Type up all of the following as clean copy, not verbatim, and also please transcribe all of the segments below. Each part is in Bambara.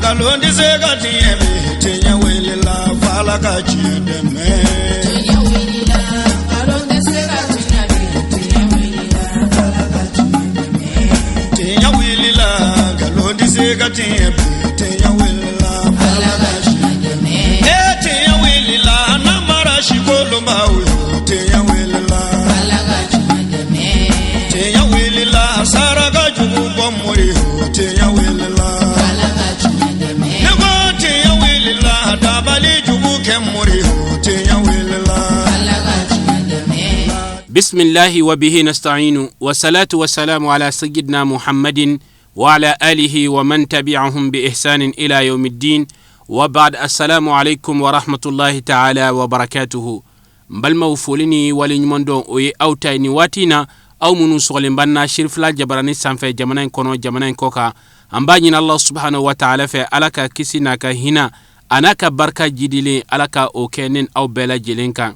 Nkalon tɛ se ka tiɲɛ bi, tiɲɛ wulila f'Ala ka tiɲɛ dɛmɛ. Tiɲɛ wulila, nkalon tɛ se ka tiɲɛ bi, tiɲɛ wulila, Ala ka tiɲɛ dɛmɛ. Tiɲɛ wulila, nkalon tɛ se ka tiɲɛ bi, tiɲɛ wulila f'Ala Ala ka ka tiɲɛ tiɲɛ dɛmɛ. E tiɲɛ wulila, namara sikolonbaw yo, tiɲɛ wulila. Ala ka tiɲɛ dɛmɛ. Tiɲɛ wulila, saraka jugu bɔ mori yo, tiɲɛ wulila. Ala ka tiɲɛ dɛmɛ. Ne ko tiɲɛ wulila, dabali jugu kɛ mori yo, tiɲɛ wulila. Ala ka tiɲɛ dɛmɛ. بسم الله وبه نستعين والصلاة والسلام على سيدنا محمد وعلى آله ومن تبعهم بإحسان إلى يوم الدين وبعد، السلام عليكم ورحمة الله تعالى وبركاته. N balimaw, foli ni waleɲuman dɔn, o ye aw ta ye nin waati na, aw minnu sɔgɔlen b'an na Sirifila jabarani sanfɛ, jamana in kɔnɔ, jamana in kɔ kan. An b'a ɲini Allah subhanahu wa ta'ala fɛ, Ala ka kisi n'a ka hinɛ a n'a ka barika jidilen, Ala ka o kɛ ne aw bɛɛ lajɛlen kan.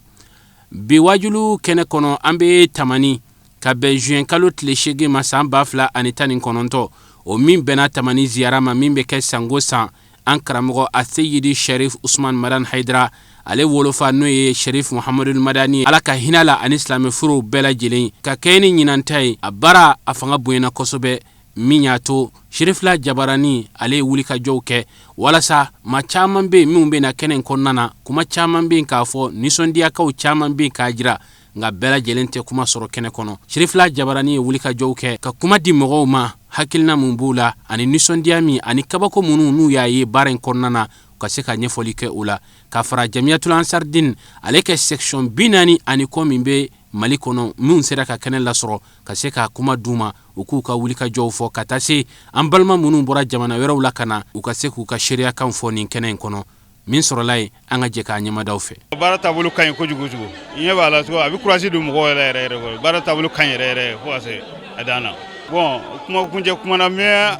Bi wajulu kɛnɛ kɔnɔ, an bɛ Tamani ka bɛn juin kalo tile 8 ma, san 2019, o min bɛnna Tamani ziyara ma, min bɛ kɛ sango san. An karamɔgɔ Aseyidi Sharif Usman Madan Haidara, ale wolofa n'o ye Sharif Muhamadu Madani ye, Ala ka hinɛ la ani silamɛ furuw bɛɛ lajɛlen. Ka kɛ ni ɲinanta ye, a baara a fanga bonyana kosɛbɛ, min y'a to Sirifila jabarani ale ye wulikajɔw kɛ walasa maa caman bɛ yen minnu bɛ na kɛnɛ in kɔnɔna na. Kuma caman bɛ yen k'a fɔ, nisɔndiyakaw caman bɛ yen k'a jira, nka bɛɛ lajɛlen tɛ kuma sɔrɔ kɛnɛ kɔnɔ. Sirifila jabarani ye wulikajɔw kɛ ka kuma di mɔgɔw ma, hakilina mun b'u la ani nisɔndiya min ani kabako minnu n'u y'a ye baara in kɔnɔna na, ka se ka ɲɛfɔli kɛ o la, ka fara Jamiyatul Ansardin ale kɛ section 40 ani kɔ min bɛ Mali kɔnɔ, minnu sera ka kɛnɛ lasɔrɔ ka se ka kuma d'u ma, u k'u ka wulikajɔw fɔ, ka taa se an balima minnu bɔra jamana wɛrɛw la ka na, u ka se k'u ka seereyakan fɔ nin kɛnɛ in kɔnɔ. Min sɔrɔla yen, an ka jɛ k'a ɲɛmadaw fɛ. Baara taabolo ka ɲi kojugu kojugu. I ɲɛ b'a la cogo, a bɛ courage don mɔgɔw yɛrɛ yɛrɛ yɛrɛ. Baara taabolo ka ɲi yɛrɛ yɛrɛ fo ka se a dan na. Bon, kuma kuncɛ kuma na, n bɛ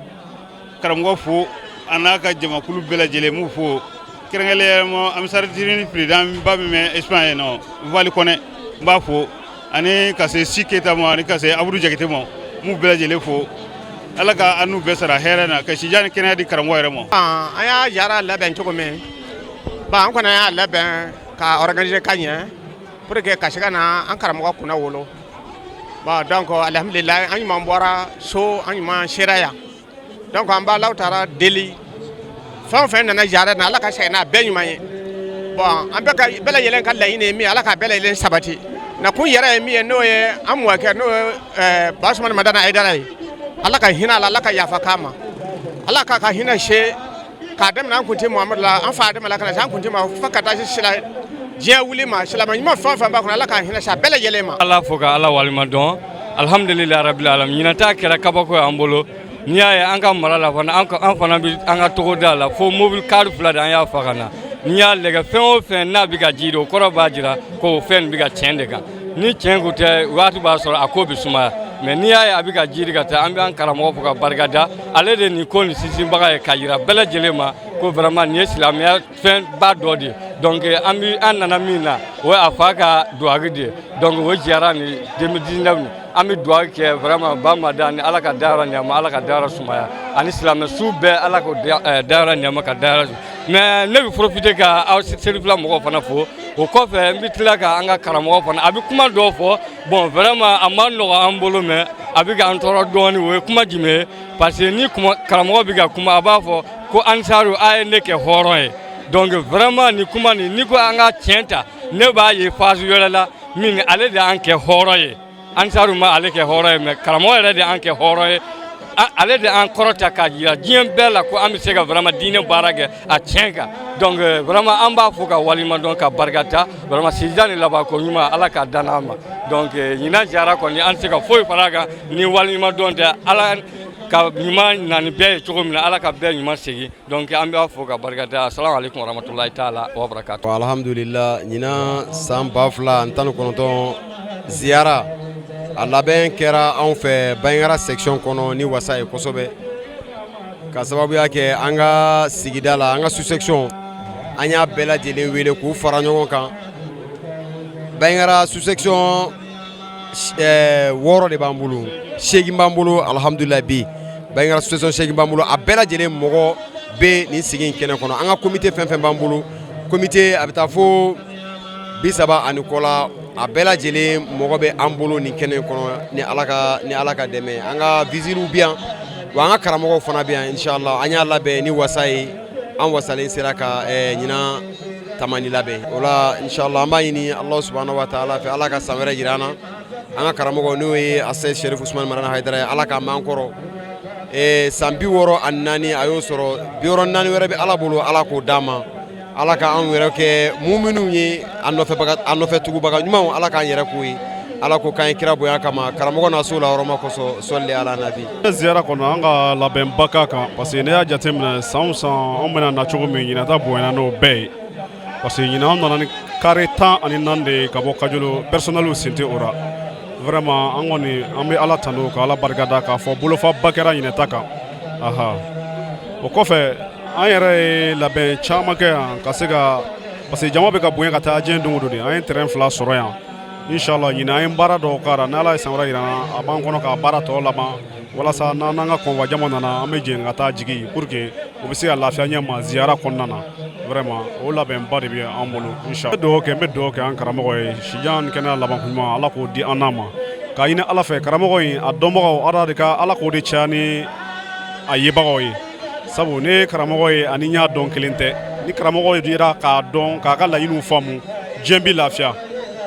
karamɔgɔ fo, a n'a ka jamakulu bɛɛ lajɛlen m'u fo, kɛrɛnkɛrɛnnenya Ansardine président ba min bɛ Espagne yen nɔ, Vali Kɔnɛ, n b'a fo, ani ka se Si Keyita ma, ani ka se Abudu Jakite ma, n b'u bɛɛ lajɛlen fo. Ala ka an n'u bɛɛ sara hɛrɛ na, ka sijan ni kɛnɛya di karamɔgɔ yɛrɛ ma. An y'a jara labɛn cogo min, bon, an kɔni y'a labɛn ka organiser ka ɲɛ pour que ka se ka na an karamɔgɔ kunna wolo. Bon, donc alhamdulilayi, an ɲuman bɔra so, an ɲuman sera yan. Donc an b'a taara deli, fɛn o fɛn nana jara na, Ala ka segin n'a bɛɛ ɲuman ye. Bon, an bɛɛ ka bɛɛ lajɛlen ka laɲini ye min ye, Ala k'a bɛɛ lajɛlen sabati. Na kun yɛrɛ ye min ye, n'o ye an mɔkɛ, n'o ye Basumani Madani Ayidara ye, Ala ka hinɛ a la, Ala ka yafa k'a ma, Ala k'a ka hinɛ se k'a daminɛ an kuntigi Muhamadu la, an fa Adama la, ka na se an kuntigi ma, fo ka taa se sila diɲɛ wuli ma. Silamɛ ɲuman fɛn o fɛn b'a kɔnɔ, Ala k'a hinɛ se a bɛɛ lajɛlen ma. Ala fo ka Ala waleɲuman dɔn. Alhamdulilayi rabil alamin. Ɲinan ta kɛra kabako ye an bolo. N'i y'a ye an ka mara la fana, an fana bɛ an ka togoda la fo mobili kari fila de an y'a fa ka na. N'i y'a lajɛ, fɛn o fɛn n'a bɛ ka ji o kɔrɔ b'a jira ko fɛn bɛ ka tiɲɛ de kan. Ni tiɲɛ ko tɛ, waati b'a sɔrɔ a ko bɛ sumaya. Mais n'i y'a ye a bɛ ka ji ka taa, an bɛ an karamɔgɔ fo ka barika da. Ale de nin ko nin sinsinbaga ye, ka jira bɛɛ lajɛlen ma ko vraiment nin ye silamɛya fɛnba dɔ de ye. Donc an bɛ an nana min na, o ye a fa ka duwawu de ye. Donc o jara ni 2019 an bɛ duwawu kɛ vraiment ba ma da ni Ala ka dayɔrɔ nɛɛma, Ala ka dayɔrɔ sumaya, ani silamɛ su bɛɛ, Ala k'o dayɔrɔ nɛɛma ka dayɔrɔ. Mais ne bɛ profiter ka aw Serifila mɔgɔw fana fo. O kɔfɛ, n bɛ tila ka an ka karamɔgɔ fana, a bɛ kuma dɔw fɔ. Bon, vraiment a ma nɔgɔ an bolo, mais a bɛ k'an tɔɔrɔ dɔɔnin. O ye kuma jumɛn ye? Parce que ni karamɔgɔ bɛ ka kuma, a b'a fɔ ko ansaru a ye ne kɛ hɔrɔn ye. Donc vraiment nin kuma nin, n'i ko an ka tiɲɛ ta, ne b'a ye phase wɛrɛ la min ale de y'an kɛ hɔrɔn ye. Ansaru ma ale kɛ hɔrɔn ye, mais karamɔgɔ yɛrɛ de y'an kɛ hɔrɔn ye. Ale de y'an kɔrɔta k'a jira diɲɛ bɛɛ la ko an bɛ se ka vraiment diinɛ baara kɛ a tiɲɛ kan. Donc vraiment an b'a fo ka waleɲuman dɔn ka barika da. Vraiment sijan ni labanko ɲuman, Ala k'a dan n'an ma. Donc ɲinan jara kɔni, an tɛ se ka foyi fara a kan ni waleɲuman dɔn tɛ. Ala ka ɲuman na ni bɛɛ ye cogo min na, Ala ka bɛɛ ɲuman segin. Donc an b'a fo ka barika da. Asalamu aleykum warahmatulahi taala wa barakatu. Alhamdulillah, ɲinan san 2019 ziyara, a labɛn kɛra anw fɛ Banjagara section kɔnɔ ni wasa ye kosɛbɛ, ka sababuya kɛ an ka sigida la, an ka sous section, an y'a bɛɛ lajɛlen wele k'u fara ɲɔgɔn kan. Banjagara sous section 6 de b'an bolo, 8 b'an bolo. Alhamdulillah, bi Banjagara sous section 8 b'an bolo, a bɛɛ lajɛlen mɔgɔ bɛ nin sigi in kɛnɛ kɔnɔ. An ka comité fɛn fɛn b'an bolo, comité a bɛ taa fo 30 ani kɔ la, a bɛɛ lajɛlen mɔgɔ bɛ an bolo nin kɛnɛ kɔnɔ ni Ala ka dɛmɛ. An ka viziriw bɛ yan wa, an ka karamɔgɔw fana bɛ yan. Inshallah, an y'a labɛn ni wasa ye, an wasalen sera ka ɲinan tamani labɛn. O la, inshallah, an b'a ɲini Allah subhanahu wa ta'ala fɛ, Ala ka san wɛrɛ jira an na. An ka karamɔgɔ, n'o ye Asɛ Sherif Usumani Madani Hayidara ye, Ala k'a mɛn an kɔrɔ. San 64 a y'o sɔrɔ, 64 wɛrɛ bɛ Ala bolo, Ala k'o d'a ma. Ala ka anw yɛrɛ kɛ muminw ye, a nɔfɛ tugubaga ɲumanw, Ala k'an yɛrɛ k'o ye. Ala ko k'an ye kira bonya kama, karamɔgɔ n'a so la yɔrɔma kosɔn, sɔli ala nabi. Ziyara kɔnɔ, an ka labɛnba k'a kan, parce que n'i y'a jateminɛ, san o san anw bɛna na cogo min, ɲinan ta bonyana n'o bɛɛ ye, parce que ɲinan an nana ni car 14 de ye ka bɔ Kajolo. Personnel sen tɛ o la. Vraiment, an kɔni an bɛ Ala tanu ka Ala barikada k'a fɔ bolofaba kɛra ɲinan ta kan. Aha, o kɔfɛ, an yɛrɛ ye labɛn caman kɛ yan ka se ka, parce que jama bɛ ka bonya ka taa diɲɛ don o don de. An ye terrain fila sɔrɔ yan. Inshallah, ɲinan an ye baara dɔw k'a la. Ni Ala ye san wɛrɛ yira an na, a b'an kɔnɔ k'a baara tɔ laban, walasa n'an n'an ka convoi jama nana, an bɛ jɛ ka taa jigin pour que u bɛ se ka lafiya ɲɛ ma ziyara kɔnɔna na. Vraiment, o labɛnba de bɛ an bolo, inshallah. N bɛ dugawu kɛ, n bɛ dugawu kɛ an karamɔgɔ ye, sijan ni kɛnɛya laban ɲuman, Ala k'o di an n'a ma. K'a ɲini Ala fɛ, karamɔgɔ in a dɔnbagaw, Ala de ka Ala k'o de caya ni a yebagaw ye, sabu ne ye karamɔgɔ ye ani n y'a dɔn kelen tɛ. Ni karamɔgɔ yera k'a dɔn, k'a ka laɲiniw faamu, diɲɛ bɛ lafiya.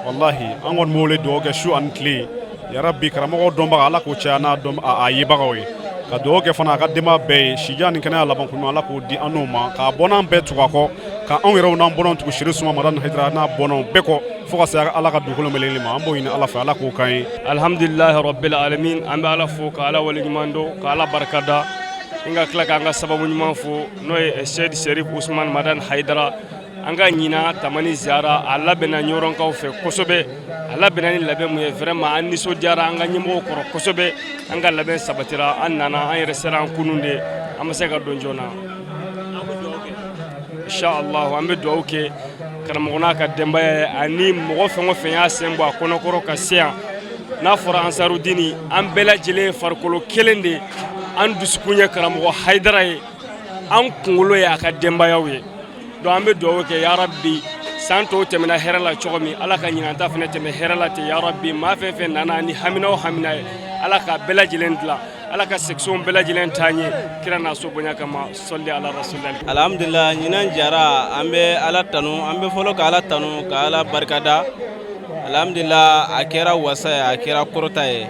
Walahi, an kɔni b'o de dugawu kɛ su ani tile. Yarabi, karamɔgɔ dɔnbaga, Ala k'o caya n'a dɔn a yebagaw ye. Ka dugawu kɛ fana a ka denbaya bɛɛ ye, sijan ni kɛnɛya laban ɲuman, Ala k'o di an n'o ma, k'a bɔ n'an bɛɛ tugu a kɔ, ka anw yɛrɛw n'an bɔnnaw tugu Seri Suma Madani Hayidara n'a bɔnnaw bɛɛ kɔ fo ka se Ala ka dugukolo melekeli ma. An b'o ɲini Ala fɛ, Ala k'o k'an ye. Alhamdulilahi rabbil alamin. An bɛ Ala fo ka Ala waleɲuman dɔn, ka Ala barikada, n ka tila k'an ka sababu ɲuman fo, n'o ye Seyidi Serif Usman Madani Hayidara. An ka ɲina tamani ziyara, a labɛnna ɲɔrɔnkaw fɛ kosɛbɛ. A labɛnna ni labɛn mun ye, vraiment an nisɔndiyara an ka ɲɛmɔgɔw kɔrɔ kosɛbɛ. An ka labɛn sabatira, an nana, an yɛrɛ sera an kunun de, an ma se ka don joona. Inshallah, an bɛ dugawu kɛ karamɔgɔ n'a ka denbaya ye, ani mɔgɔ fɛn o fɛn y'a sen bɔ a kɔnɔkɔrɔ ka se yan. N'a fɔra Ansarudini, an bɛɛ lajɛlen ye farikolo kelen de. An dusukun ye karamɔgɔ Hayidara ye, an kunkolo ye a ka denbayaw ye. Donc an bɛ dugawu kɛ, yarabi, san tɔw tɛmɛna hɛrɛ la cogo min, Ala ka ɲinan ta fana tɛmɛ hɛrɛ la ten. Yarabi, maa fɛn fɛn nana ni hamina o hamina ye, Ala ka bɛɛ lajɛlen dilan, Ala ka section bɛɛ lajɛlen taa ɲɛ, kira n'a so bonya kama, sɔli ala rasulillah. Alhamdulillah, ɲinan jara, an bɛ Ala tanu, an bɛ fɔlɔ ka Ala tanu, ka Ala barikada. Alhamdulillah, a kɛra wasa ye, a kɛra kɔrɔta ye.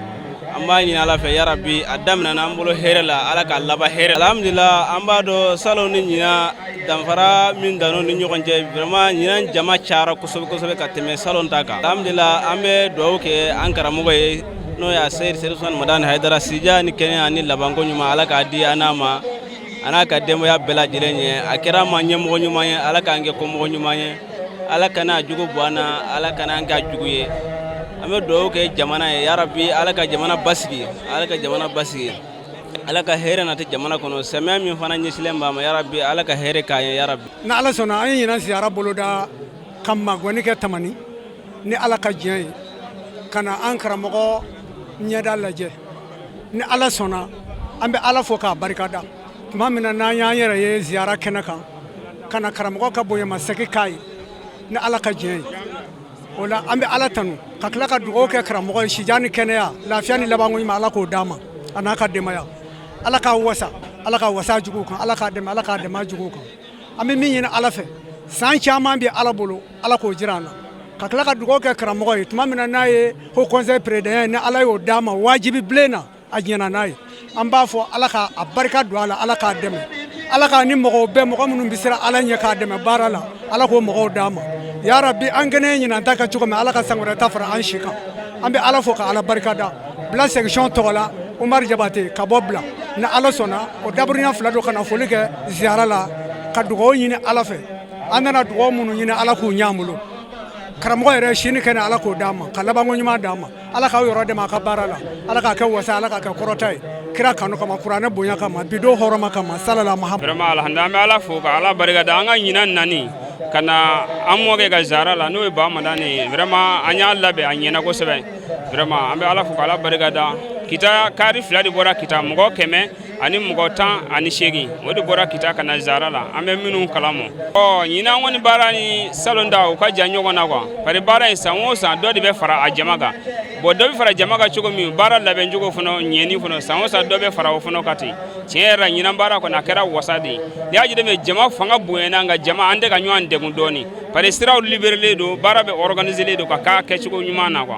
An b'a ɲini Ala fɛ, yarabi, a daminɛna an bolo hɛrɛ la, Ala k'a laban hɛrɛ. Alhamdulillah, an b'a dɔn salon ni ɲinan danfara min dan'u ni ɲɔgɔn cɛ, vraiment ɲinan jama cayara kosɛbɛ kosɛbɛ ka tɛmɛ salon ta kan. Alhamdulillah, an bɛ dugawu kɛ an karamɔgɔ ye, n'o ye a Seyidi Serif Usman Madani Hayidara, sija ni kɛnɛya ni labanko ɲuman, Ala k'a di an n'a ma, a n'a ka denbaya bɛɛ lajɛlen ye. A kɛra an ma ɲɛmɔgɔ ɲuman ye, Ala k'an kɛ kɔmɔgɔ ɲuman ye, Ala kana jugu bɔ an na, Ala kana an kɛ jugu ye. An bɛ dugawu kɛ jamana ye, yarabi, Ala ka jamana basigi, Ala ka jamana basigi, Ala ka hɛrɛ nati jamana kɔnɔ. Samiya min fana ɲɛsilen b'a ma, yarabi, Ala ka hɛrɛ k'an ye, yarabi. Ni Ala sɔnna, an ye ɲinan ziyara boloda ka magɔni kɛ Tamani ni Ala ka diɲɛ ye, ka na an karamɔgɔ ɲɛda lajɛ. Ni Ala sɔnna, an bɛ Ala fo k'a barikada tuma min na n'an y'an yɛrɛ ye ziyara kɛnɛ kan, ka na karamɔgɔ ka bonyamasegin k'a ye ni Ala ka diɲɛ ye. O la, an bɛ Ala tanu ka tila ka dugawu kɛ karamɔgɔ ye, sijan ni kɛnɛya, lafiya ni labanko ɲuman, Ala k'o d'a ma a n'a ka denbaya. Ala k'a wasa, Ala ka wasa juguw kan, Ala k'a dɛmɛ, Ala k'a dɛmɛ juguw kan. An bɛ min ɲini Ala fɛ, san caman bɛ Ala bolo, Ala k'o jira an na. Ka tila ka dugawu kɛ karamɔgɔ ye tuma min na n'a ye haut conseil président ye, ni Ala y'o d'a ma wajibi bilen na, a jɛnna n'a ye, an b'a fɔ Ala ka a barika don a la, Ala k'a dɛmɛ, Ala k'a ni mɔgɔw bɛɛ, mɔgɔ minnu bɛ siran Ala ɲɛ k'a dɛmɛ baara la, Ala k'o mɔgɔw d'a ma. Yarabi, an kɛnɛ ɲinan ta kɛ cogo min, Ala ka san wɛrɛ ta fara an si kan. An bɛ Ala fo ka Ala barika da. Bila section tɔgɔ la, Umaru Jabate ka bɔ Bila. Ni Ala sɔnna, o daburunya fila don ka na foli kɛ ziyara la, ka dugawu ɲini Ala fɛ. An nana dugawu minnu ɲini, Ala k'u ɲɛ an bolo. Karamɔgɔ yɛrɛ si ni kɛnɛ, Ala k'o d'a ma, ka labanko ɲuman d'a ma. Ala k'aw yɔrɔ dɛmɛ a ka baara la, Ala k'a kɛ wasa, Ala k'a kɛ kɔrɔta ye, kira kanu kama, kuranɛ bonya kama, bidon hɔrɔma kama, salala mahamadu. Vraiment, alhamdulillah, an bɛ Ala fo ka Ala barika da. An ka ɲinan nani ka na an mɔkɛ ka ziyara la, n'o ye Ba Madani ye, vraiment an y'a labɛn, a ɲɛna kosɛbɛ. Vraiment, an bɛ Ala fo ka Ala barika da. Kita car fila de bɔra Kita, mɔgɔ 100. ani mɔgɔ 18, o de bɔra Kita ka na ziyara la, an bɛ minnu kalama. Ɔ ɲinan kɔni, baara ni salon ta, u ka jan ɲɔgɔn na quoi, bari baara in, san o san, dɔ de bɛ fara a jama kan. Bon, dɔ bɛ fara jama kan cogo min, baara labɛncogo fana ɲɛni fana, san o san dɔ bɛ fara o fana kan ten. Tiɲɛ yɛrɛ la, ɲinan baara kɔni, a kɛra wasa de ye. N'i y'a jateminɛ, jama fanga bonyana, nka jama, an tɛ ka ɲɔgɔn degun dɔɔni, bari siraw libérélen don, baara bɛ organisélen don ka k'a kɛcogo ɲuman na quoi.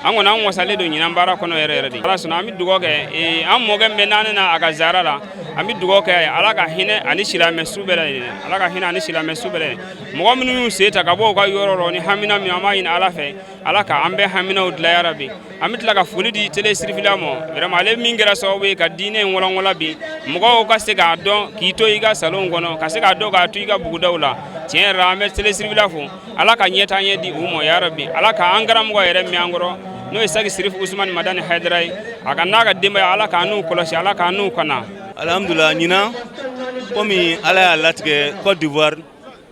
An kɔni, an wasalen don ɲinan baara kɔnɔ yɛrɛ yɛrɛ de. Ala sɔnna, an bɛ dugawu kɛ an mɔkɛ min bɛ naani na a ka ziyara la. An bɛ dugawu kɛ, Ala ka hinɛ ani silamɛ su bɛɛ lajɛlen, Ala ka hinɛ ani silamɛ su bɛɛ lajɛlen. Mɔgɔ minnu y'u sen ta ka bɔ u ka yɔrɔ rɔ ni hamina min, an b'a ɲini Ala fɛ, Ala ka an bɛɛ haminaw dilan yarabi. An bɛ tila ka foli di télé sirifila ma vraiment, ale min kɛra sababu ye ka diinɛ in walanwalan bi, mɔgɔw ka se k'a dɔn k'i to i ka salon kɔnɔ, ka se k'a dɔn k'a to i ka bugudaw la. Tiɲɛ yɛrɛ la, an bɛ télé sirifila fo. Ala ka ɲɛtaa ɲɛ di u ma yarabi. Ala ka an karamɔgɔ yɛrɛ min an kɔrɔ, n'o ye Saki Sirifu Usumani Madani Hayidara ye, a ka n'a ka denbaya, Ala k'an n'u kɔlɔsi, Ala k'an n'u kana. Alhamdulila, ɲinan, komi Ala y'a latigɛ, Côte d'Ivoire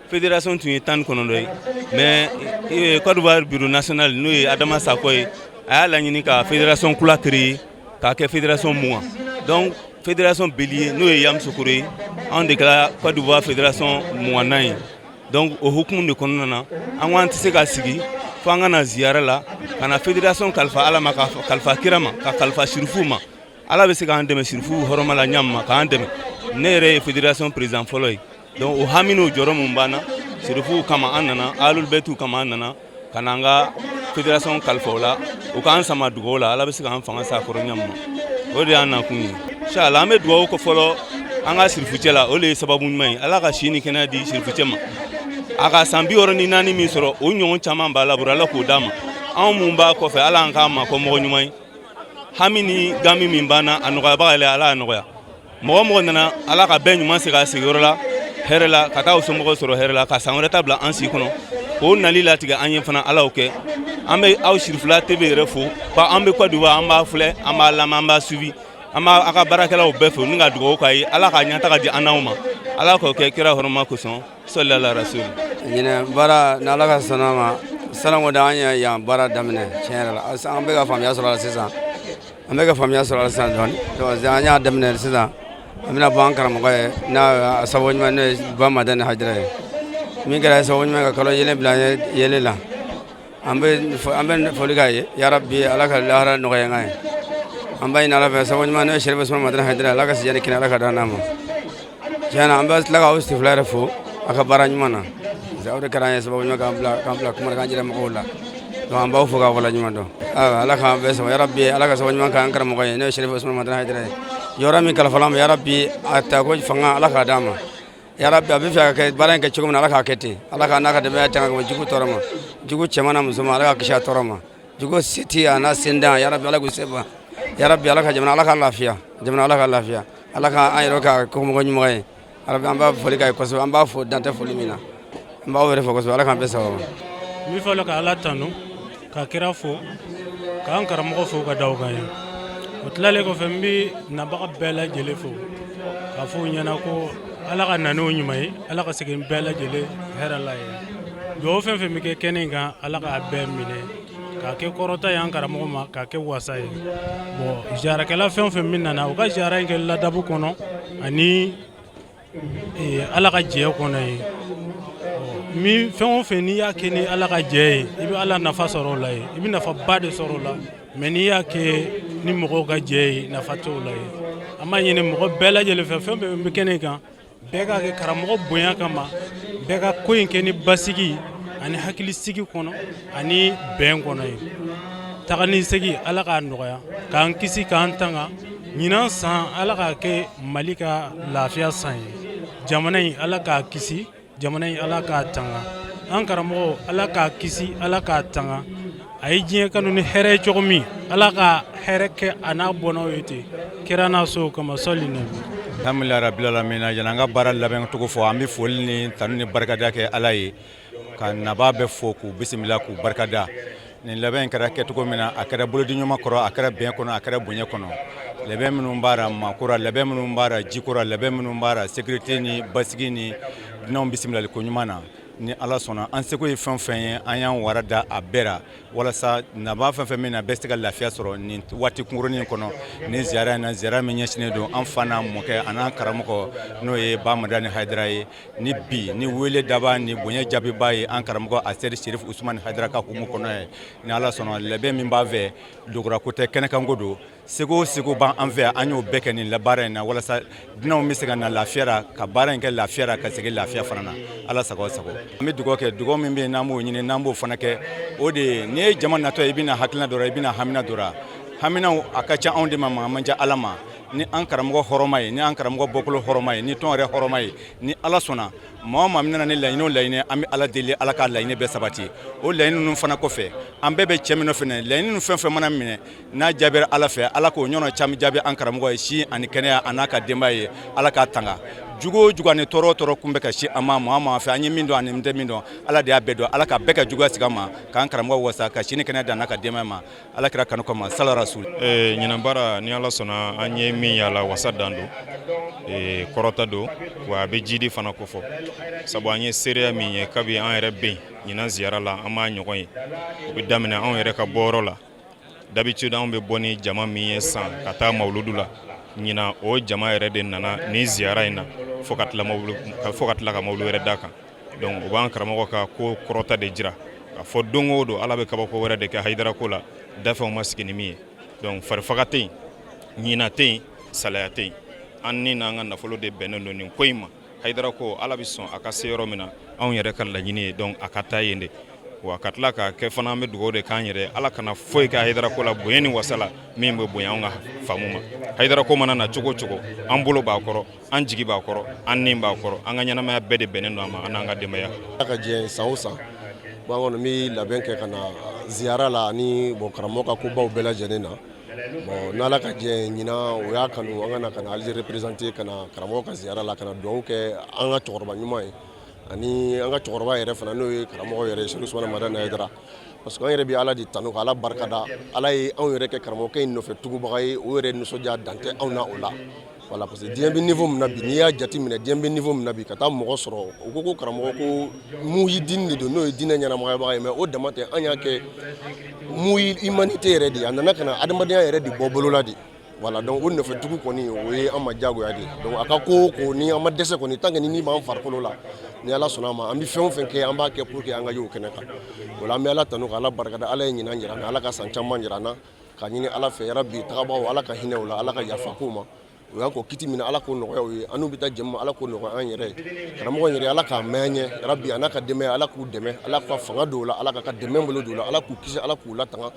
fédération tun ye 19 ye, mais Côte d'Ivoire bureau national, n'o ye Adama Sakɔ ye, a y'a laɲini ka fédération kura créer k'a kɛ fédération 20. Donc fédération Bélier, n'o ye Yamoussoukro ye, anw de kɛra Côte d'Ivoire fédération 20nan ye. Donc o hukumu de kɔnɔna na, an ko an tɛ se ka sigi fo an ka na ziyara la, ka na fédération kalifa Ala ma, ka kalifa kira ma, ka kalifa sirifuw ma. Ala bɛ se k'an dɛmɛ sirifuw hɔrɔma la ɲa ma k'an dɛmɛ. Ne yɛrɛ ye fédération président fɔlɔ ye. Donc o hami n'o jɔrɔ mun b'an na sirifuw kama, an nana alul bɛtiw kama, an nana ka na an ka fédération kalifa o la, u k'an sama dugawu la, Ala bɛ se k'an fanga s'a kɔrɔ ɲa ma. O de y'an nakun ye inshallah. An bɛ dugawu kɛ fɔlɔ an ka sirifucɛ la, o de ye sababu ɲuman ye. Ala ka si ni kɛnɛya di sirifucɛ ma, a ka san 64 min sɔrɔ, o ɲɔgɔn caman b'a la bolo, Ala k'o d'a ma. Anw mun b'a kɔfɛ, Ala an k'an ma kɔ mɔgɔ ɲuman ye. Hami ni gami min b'an na, a nɔgɔyabaga yɛrɛ, Ala y'a nɔgɔya. Mɔgɔ mɔgɔ nana, Ala ka bɛɛ ɲuman segin a sigiyɔrɔ la hɛrɛ la, ka taa u somɔgɔw sɔrɔ hɛrɛ la, ka san wɛrɛ ta bila an si kɔnɔ, k'o nali latigɛ an ye fana, Ala y'o kɛ. An bɛ aw Sirifila TV yɛrɛ fo, ko an bɛ Côte d'Ivoire, an b'a filɛ, an b'a lamɛn, an b'a suivi. An b'a a ka baarakɛlaw bɛɛ fo ni ka dugawu k'a ye, Ala k'a ɲɛtaga di an n'aw ma, Ala k'o kɛ kira hɔrɔma kosɔn, sɔli ala rasul. Ɲinɛ baara, ni Ala ka sɔnna ma, sanako da an ye yan baara daminɛ. Tiɲɛ yɛrɛ la, an bɛ ka faamuya sɔrɔ a la sisan, an bɛ ka faamuya sɔrɔ a la sisan dɔɔni. Donc an y'a daminɛ sisan, an bɛna bɔ an karamɔgɔ ye n'a sababu ɲuman, n'o ye Ba Madani Hayidara ye, min kɛra sababu ɲuman ka kalo yelen bila an ye yelen la. An bɛ foli k'a ye yarabi, Ala ka lahara nɔgɔya an ye. An b'a ɲini Ala fɛ, sababu ɲuman, n'o ye Serifu Usumani Madani Hayidara, Ala ka sijani kɛnɛ, Ala ka d'an ma. Tiɲɛ na, an bɛ tila k'aw sifila yɛrɛ fo a ka baara ɲuman na, aw de kɛra an ye sababu ɲuman k'an bila kuma k'an jira mɔgɔw la. Donc an b'aw fo k'aw waleɲuman dɔn. Ala k'an bɛɛ sɔn yarabi. Ala ka sababu ɲuman k'an karamɔgɔ ye, n'o ye Serifu Usumani Madani Hayidara ye. Yɔrɔ min kalifala ma, yarabi, a ta ko fanga, Ala k'a d'an ma yarabi. A bɛ fɛ ka kɛ baara in kɛ cogo min na, Ala k'a kɛ ten. Ala k'a n'a ka denbaya tanga ka bɔ jugu tɔɔrɔ ma, jugu cɛman n'a musoman, Ala ka kisi a tɔɔrɔ ma, jugu seti a n'a sendan yarabi, Ala k'u se ban yarabi. Ala ka jamana, Ala ka lafiya jamana, Ala ka lafiya, Ala ka an yɛrɛ ka komɔgɔ ɲuman ye yarabi. An b'a foli k'a ye kosɛbɛ, an b'a fo dantɛ foli min na. An b'aw yɛrɛ fo kosɛbɛ, Ala k'an bɛɛ sababu. N bɛ fɔlɔ ka Ala tanu, ka kira fo, k'an karamɔgɔ fo ka da o kan ye. O tilalen kɔfɛ, n bɛ nabaga bɛɛ lajɛlen fo k'a fɔ u ɲɛna ko Ala ka na n'o ɲuman ye, Ala ka segin bɛɛ lajɛlen hɛrɛ la ye. Dugawu fɛn fɛn bɛ kɛ kɛnɛ in kan, Ala k'a bɛɛ minɛ k'a kɛ kɔrɔta ye an karamɔgɔ ma, k'a kɛ wasa ye. Bon, ziyarakɛla fɛn o fɛn min nana, u ka ziyara in kɛ ladabu kɔnɔ ani Ala ka jɛ kɔnɔ ye. Min fɛn o fɛn n'i y'a kɛ ni Ala ka jɛ ye, i bɛ Ala nafa sɔrɔ o la ye, i bɛ nafaba de sɔrɔ o la. Mais n'i y'a kɛ ni mɔgɔw ka jɛ ye, nafa t'o la ye. An b'a ɲini mɔgɔ bɛɛ lajɛlen fɛ, fɛn fɛn bɛ kɛnɛ kan, bɛɛ k'a kɛ karamɔgɔ bonya kama, bɛɛ ka ko in kɛ ni basigi ani hakilisigi kɔnɔ ani bɛn kɔnɔ ye. Taga ni segin, Ala k'a nɔgɔya, k'an kisi, k'an tanga. Ɲinan san, Ala k'a kɛ Mali ka lafiya san ye. Jamana in, Ala k'a kisi, jamana in, Ala k'a tanga. An karamɔgɔ, Ala k'a kisi, Ala k'a tanga. A ye diɲɛ kanu ni hɛrɛ ye cogo min, Ala ka hɛrɛ kɛ a n'a bɔnnaw ye ten, kira n'a sow kama, sɔli nabi. Alhamdulilayi rabil alamina. Yani an ka baara labɛn cogo fɔ, an bɛ foli ni tanu ni barikada kɛ Ala ye, ka nabaa bɛɛ fo, k'u bisimila, k'u barikada. Nin labɛn in kɛra kɛcogo min na, a kɛra bolodiɲɔgɔnma kɔrɔ, a kɛra bɛn kɔnɔ, a kɛra bonya kɔnɔ. Labɛn minnu b'a la maako ra, labɛn minnu b'a la jiko ra, labɛn minnu b'a la sécurité ni basigi ni dunanw bisimilali ko ɲuman na. Ni Ala sɔnna, an seko ye fɛn fɛn ye, an y'an wara da a bɛɛ ra walasa nabaa fɛn fɛn min na bɛɛ se ka lafiya sɔrɔ nin waati kunkurunin kɔnɔ, nin ziyara in na, ziyara min ɲɛsinnen don an fa n'an mɔkɛ an'an karamɔgɔ, n'o ye Ba Madani Hayidara ye. Ni bi ni wele daba ni bonya jaabiba ye an karamɔgɔ Asɛdi Serif Usumani Hayidara ka hukumu kɔnɔ ye. Ni Ala sɔnna, labɛn min b'an fɛ, dogorako tɛ, kɛnɛkanko don. Seko o seko b'an fɛ, an y'o bɛɛ kɛ nin baara in na walasa dunanw bɛ se ka na lafiya ra, ka baara in kɛ lafiya ra, ka segin lafiya fana na. Ala sago sago. An bɛ dugawu kɛ. Dugawu min bɛ yen n'an b'o ɲini, n'an b'o fana kɛ, o de ye n'i ye jama natɔ ye, i bɛna hakilina dɔ la, i bɛna hamina dɔ la. Haminaw a ka ca anw de ma, maa man ca Ala ma. Ni an karamɔgɔ hɔrɔma ye, ni an karamɔgɔ bɔkolo hɔrɔma ye, ni tɔn yɛrɛ hɔrɔma ye, ni Ala sɔnna, maa o maa min nana ni laɲini o laɲini, an bɛ Ala deli, Ala k'a laɲini bɛɛ sabati. O laɲini ninnu fana kɔfɛ, an bɛɛ bɛ cɛ min nɔfɛ, laɲini ninnu fɛn fɛn mana minɛ, n'a jaabira Ala fɛ, Ala k'o ɲɔgɔn caman jaabi an karamɔgɔ ye, si ani kɛnɛya, a n'a ka denbaya ye. Ala k'a tanga jugu o jugu ani tɔɔrɔ o tɔɔrɔ kun bɛ ka si an ma, maa o maa fɛ, an ye min dɔn ani tɛ min dɔn, Ala de y'a bɛɛ dɔn. Ala ka bɛɛ ka juguya sigi an ma, k'an karamɔgɔ wasa ka si ni kɛnɛya dan n'a ka denbaya ma, Ala kira kanu kama, sala rasul. Ɲinan baara, ni Ala sɔnna, an ye min y'a la, wasa dan don, kɔrɔta don, wa a bɛ jidi fana kofɔ, sabu an ye seereya min ye kabi an yɛrɛ bɛ yen ɲinan ziyara la, an m'a ɲɔgɔn ye. O bɛ daminɛ anw yɛrɛ ka bɔyɔrɔ la. D'habitude anw bɛ bɔ ni jama min ye san ka taa mawuludu la, ɲinan o jama yɛrɛ de nana ni ziyara in na fo ka tila ka mawulu wɛrɛ da kan. Donc o b'an karamɔgɔ ka ko kɔrɔta de jira k'a fɔ don o don Ala bɛ kabako wɛrɛ de kɛ Hayidara ko la, dafɛnw ma sigi ni min ye. Donc farifaga tɛ yen, ɲina tɛ yen, salaya tɛ yen. An ni n'an ka nafolo de bɛnnen don nin ko in ma. Hayidara ko Ala bɛ sɔn a ka se yɔrɔ min na, anw yɛrɛ ka laɲini ye donc a ka taa yen de. Wa ka tila k'a kɛ fana, an bɛ dugawu de k'an yɛrɛ, Ala kana foyi kɛ Hayidara ko la bonya ni wasa la min bɛ bonya anw ka faamu ma. Hayidara ko mana na cogo o cogo, an bolo b'a kɔrɔ, an jigi b'a kɔrɔ, an ni b'a kɔrɔ, an ka ɲɛnamaya bɛɛ de bɛnnen don a ma, an n'an ka denbaya. Ala ka diɲɛ, san o san, bon, an kɔni bɛ labɛn kɛ ka na ziyara la ani bon, karamɔgɔ ka kobaw bɛɛ lajɛlen na. Bon, n'Ala ka diɲɛ, ɲinan o y'a kanu an ka na ka na Algérie représenter, ka na karamɔgɔ ka ziyara la, ka na dugawu kɛ an ka cɛkɔrɔba ɲuman ye ani an ka cɛkɔrɔba yɛrɛ fana, n'o ye karamɔgɔ yɛrɛ ye, Serifu Usumani Madani Hayidara, parce que an yɛrɛ bɛ Ala de tanu, ka Ala barikada. Ala ye anw yɛrɛ kɛ karamɔgɔkɛ in nɔfɛ tugubaga ye, o yɛrɛ nisɔndiya dan tɛ anw na o la. Voilà, parce que diɲɛ bɛ niveau min na bi, n'i y'a jate minɛ, diɲɛ bɛ niveau min na bi, ka taa mɔgɔ sɔrɔ u ko ko karamɔgɔ ko muhidini de don, n'o ye diinɛ ɲɛnamayabaga ye, mais o dama tɛ, an y'a kɛ muhi humanité yɛrɛ de ye. A nana ka na adamadenya yɛrɛ de bɔ bolo la de. Voilà, donc o nɔfɛ tugu kɔni, o ye an ma diyagoya de ye. Donc a ka ko o ko, ni an ma dɛsɛ kɔni, tant que ni b'an farikolo la, ni Ala sɔnna a ma, an bɛ fɛn o fɛn kɛ, an b'a kɛ pour que an ka y'o kɛnɛ kan. O la, an bɛ Ala tanu, ka Ala barikada. Ala ye ɲinan jira an na, Ala ka san caman jira an na. Ka ɲini Ala fɛ, yarabi, tagabagaw, Ala ka hinɛ u la, Ala ka yafa k'u ma. U y'an kɔ kiti min na, Ala k'o nɔgɔya u ye. An n'u bɛ taa jɛmu, Ala k'o nɔgɔya an yɛrɛ ye. Karamɔgɔ yɛrɛ, Ala k'a mɛn an ɲɛ, yarabi, a n'a ka denbaya, Ala k'u dɛmɛ, Ala ka fanga don u la, Ala ka dɛmɛ bolo don u la, Ala k'u kisi, Ala k'u latanga.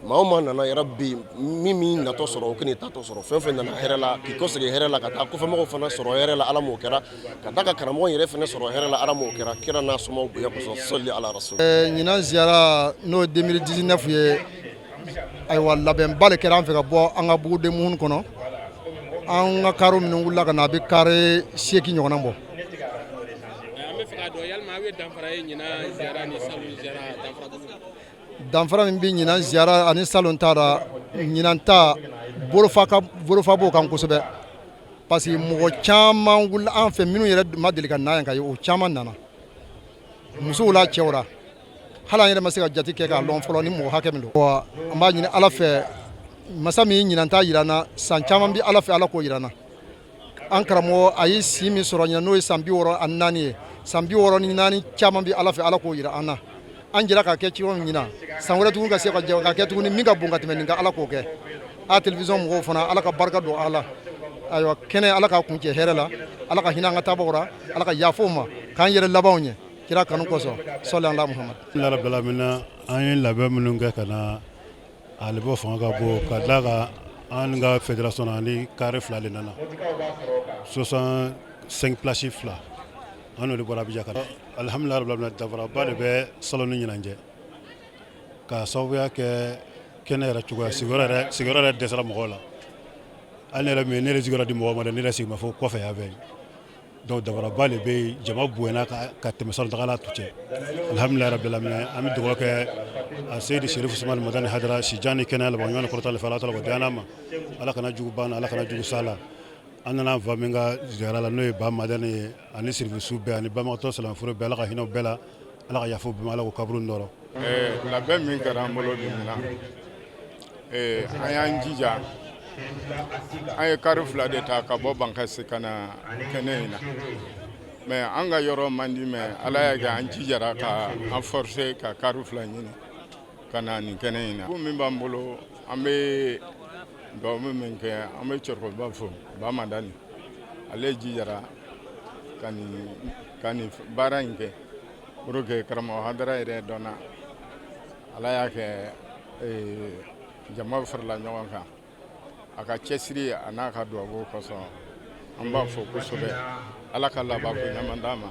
Maa o maa nana, yarabi, min min natɔ sɔrɔ, o k'i tatɔ sɔrɔ. Fɛn fɛn nana hɛrɛ la, k'i kɔsegin hɛrɛ la, ka taa kɔfɛmɔgɔw fana sɔrɔ hɛrɛ la, Ala m'o kɛra, ka taa ka karamɔgɔ yɛrɛ fana sɔrɔ hɛrɛ la, Ala m'o kɛra, kira n'a somɔgɔw bonya kosɔn, sɔli ala rasul. Ɲinan ziyara, n'o ye 2019 ye, ayiwa, labɛnba de kɛra an fɛ ka bɔ an ka buguden minnu kɔnɔ. An ka karo minnu wulila ka na, a bɛ kare 8 ɲɔgɔnna bɔ. An bɛ fɛ k'a dɔn, yalima aw ye danfara ye ɲinan ziyara ni salon ziyara, danfara jumɛn? Danfara min bɛ ɲinan ziyara ani salon ta la, ɲinan ta bolofa ka bolofa b'o kan kosɛbɛ, parce que mɔgɔ caman wulila an fɛ minnu yɛrɛ ma deli ka na yan ka ye, o caman nana, musow la, cɛw la. Hali an yɛrɛ ma se ka jate kɛ k'a lɔn fɔlɔ ni mɔgɔ hakɛ min don. Wa an b'a ɲini Ala fɛ, masa min ye ɲinan ta jira an na, san caman bɛ Ala fɛ, Ala k'o jira an na. An karamɔgɔ, a ye si min sɔrɔ ɲinan, n'o ye san 64 ye, san 64 caman bɛ Ala fɛ, Ala k'o jira an na. An jɛra ka kɛ cogo min ɲinan, san wɛrɛ tuguni ka se ka jɛ ka kɛ tuguni min ka bon ka tɛmɛ nin kan, Ala k'o kɛ. A télévision mɔgɔw fana, Ala ka barika don a la. Ayiwa, kɛnɛ, Ala k'a kuncɛ hɛrɛ la, Ala ka hinɛ an ka taabagaw la, Ala ka yafa u ma, k'an yɛrɛ labanw ɲɛ kira kanu kosɔn, sɔli ala Muhamad. Alhamdulillah, an ye labɛn minnu kɛ ka na, ale bɔ fanga ka bon ka da kan. An ka fédération na, ni kare 2 de nana, 65 place 2, an n'o de bɔra Abidjan ka na. Alhamdulillah rabbil alamin, danfaraba de bɛ salon ni ɲinan cɛ, k'a sababuya kɛ kɛnɛ yɛrɛ cogoya, sigiyɔrɔ yɛrɛ dɛsɛra mɔgɔw la. Hali ne yɛrɛ min ye, ne yɛrɛ sigiyɔrɔ di mɔgɔw ma dɛ, ne yɛrɛ sigi ma fo kɔfɛ yan fɛ. Donc danfaraba de bɛ yen, jama bonyana ka tɛmɛ salon tagala tu cɛ. Alhamdulillah rabbil alamin, an bɛ dugawu kɛ a Seyidi Serif Usumani Madani Hayidara, sijan ni kɛnɛya, laban ɲuman ni kɔrɔta fɛ, Ala ta k'o di an ma. Ala kana jugu ban, Ala kana jugu sa la. An nana fa min ka ziyara la, n'o ye Ba Madani ye, ani sirifusu bɛɛ ani banbagatɔ silamɛforo bɛɛ, Ala ka hinɛ u bɛɛ la, Ala ka yafa u bɛɛ ma, Ala k'u kaburu nɔɔrɔ. Labɛn min kɛra an bolo bi ɲinan, an y'an jija, an ye kari 2 de ta ka bɔ Bankasi ka na kɛnɛ in na, mais an ka yɔrɔ man di, mais Ala y'a kɛ an jijara ka an forcer ka kari 2 ɲini ka na nin kɛnɛ in na. Ko min b'an bolo, an bɛ dugawu min kɛ, an bɛ cɛkɔrɔba fo, Ba Madani, ale jijara ka nin baara in kɛ pour que karamɔgɔ Hadara yɛrɛ dɔnna. Ala y'a kɛ jama farala ɲɔgɔn kan, a ka cɛsiri a n'a ka dugawu kosɔn, an b'a fɔ kosɛbɛ. Ala ka labanko ɲuman d'a ma,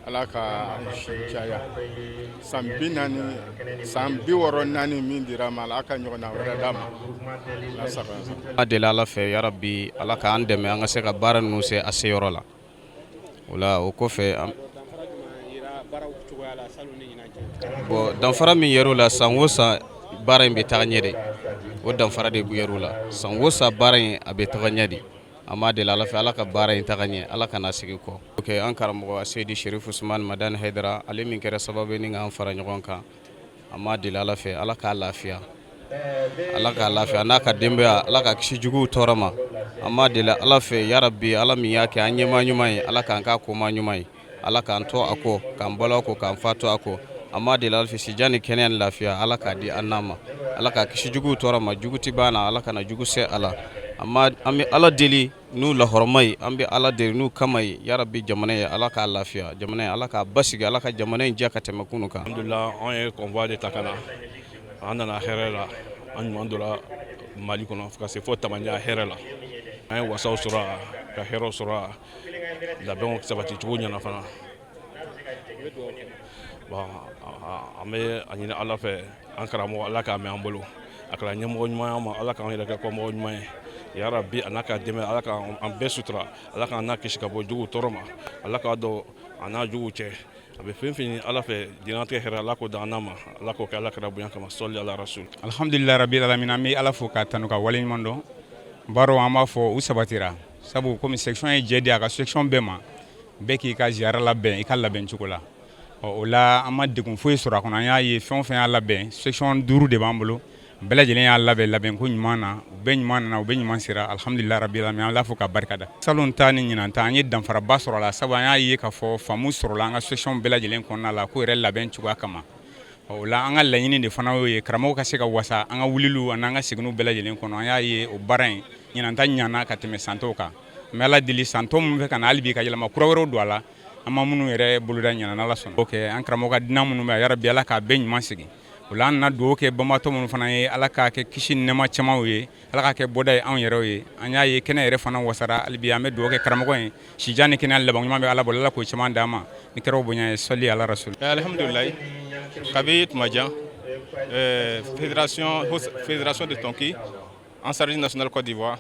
Ala ka si caya, san 40, san 64 min dira a ma, Ala ka ɲɔgɔnna wɛrɛ d'a ma. Ala sago. A deli Ala fɛ, yarabi, Ala k'an dɛmɛ an ka se ka baara ninnu se a seyɔrɔ la. O la, o kɔfɛ, bon, danfara min yɛrɛ la, san o san baara in bɛ taga ɲɛ de. O danfara de yɛrɛ la, san o san baara in a bɛ taga ɲɛ de. An b'a deli Ala fɛ, Ala ka baara in taga ɲɛ, Ala kana sigi kɔ. Ok, an karamɔgɔ Seyidi Sherif Usman Madani Hayidara, ale min kɛra sababu ni k'an fara ɲɔgɔn kan, an b'a deli Ala fɛ, Ala k'a lafiya, Ala k'a lafiya n'a ka denbaya, Ala ka kisi juguw tɔɔrɔ ma. An b'a deli Ala fɛ, yarabi, Ala min y'a kɛ an ɲɛmaa ɲuman ye, Ala k'an k'a koma ɲuman ye, Ala k'an to a kɔ, k'an balo a kɔ, k'an fa to a kɔ. An b'a deli Ala fɛ, sijan ni kɛnɛya ni lafiya, Ala k'a di an n'a ma, Ala k'a kisi juguw tɔɔrɔ ma. Jugu tɛ ban na, Ala kana jugu se a la. An bɛ Ala deli n'u lahɔrɔma ye, an bɛ Ala deli n'u kama ye, yarabi, jamana ye, Ala k'a lafiya, jamana ye, Ala k'a basigi, Ala ka jamana in diya ka tɛmɛ kunun kan. Alhamdulillah, anw ye convoi de ta ka na. An nana hɛrɛ la, an ɲuman donna Mali kɔnɔ ka se fo Tamani hɛrɛ la. An ye wasaw sɔrɔ a ka hɛrɛw sɔrɔ a labɛnw sabati cogo ɲɛna fana. Bon, an bɛ a ɲini Ala fɛ, an karamɔgɔ, Ala k'a mɛn an bolo, a kɛra ɲɛmɔgɔ ɲuman ma, Ala k'an yɛrɛ kɛ kɔmɔgɔ ɲuman ye, yarabi. A n'a ka dɛmɛ, Ala k'an bɛɛ sutura, Ala k'an n'a kisi ka bɔ juguw tɔɔrɔ ma, Ala k'a dɔn a n'a juguw cɛ. A bɛ fɛn fɛn Ala fɛ, diɲɛlatigɛ hɛrɛ, Ala k'o d'an n'a ma, Ala k'o kɛ Ala kɛra bonya kama. Sɔli ala rasul. Alhamdulilayi rabil alamin, an bɛ Ala fo k'a tanu ka waleɲuman dɔn. Baaraw, an b'a fɔ u sabatira, sabu komi section ye jɛ di a ka section bɛɛ ma, bɛɛ k'i ka ziyara labɛn i ka labɛn cogo la. Ɔ, o la, an ma degun foyi sɔrɔ a kɔnɔ. An y'a ye, fɛn o fɛn y'a labɛn, section 5 de b'an bolo, bɛɛ lajɛlen y'a labɛn labɛnko ɲuman na, u bɛɛ ɲuman nana, u bɛɛ ɲuman sera. Alhamdulilayi rabil alamin, an Ala fo ka barika da. Salon ta ni ɲinan ta, an ye danfaraba sɔrɔ a la, sabu an y'a ye k'a fɔ faamu sɔrɔla an ka section bɛɛ lajɛlen kɔnɔna la ko yɛrɛ labɛn cogoya kama. O la, an ka laɲini de fana y'o ye, karamɔgɔ ka se ka wasa an ka wuliliw ani an ka seginniw bɛɛ lajɛlen kɔnɔ. An y'a ye, o baara in, ɲinan ta ɲana ka tɛmɛ san tɔw kan. An bɛ Ala deli, san tɔ minnu fɛ ka na, hali bi ka yɛlɛma kura wɛrɛw don a la, an ma minnu yɛrɛ boloda ɲinan, n'Ala sɔnna. O kɛ an karamɔgɔ ka dunan minnu bɛ, yarabi, Ala k'a bɛɛ ɲuman segin. O la, an nana dugawu kɛ banbaatɔ minnu fana ye, Ala k'a kɛ kisi ni nɛɛma camanw ye, Ala k'a kɛ bɔda ye anw yɛrɛw ye. An y'a ye, kɛnɛ yɛrɛ fana wasara. Hali bi an bɛ dugawu kɛ karamɔgɔ ye, sijan ni kɛnɛya laban ɲuman bɛ Ala bolo, Ala k'o caman d'an ma ni kɛra bonya ye. Sɔli ala rasul. Alhamdulilayi, kabi tuma jan, fédération de Tonki Ansarudine national Côte d'Ivoire,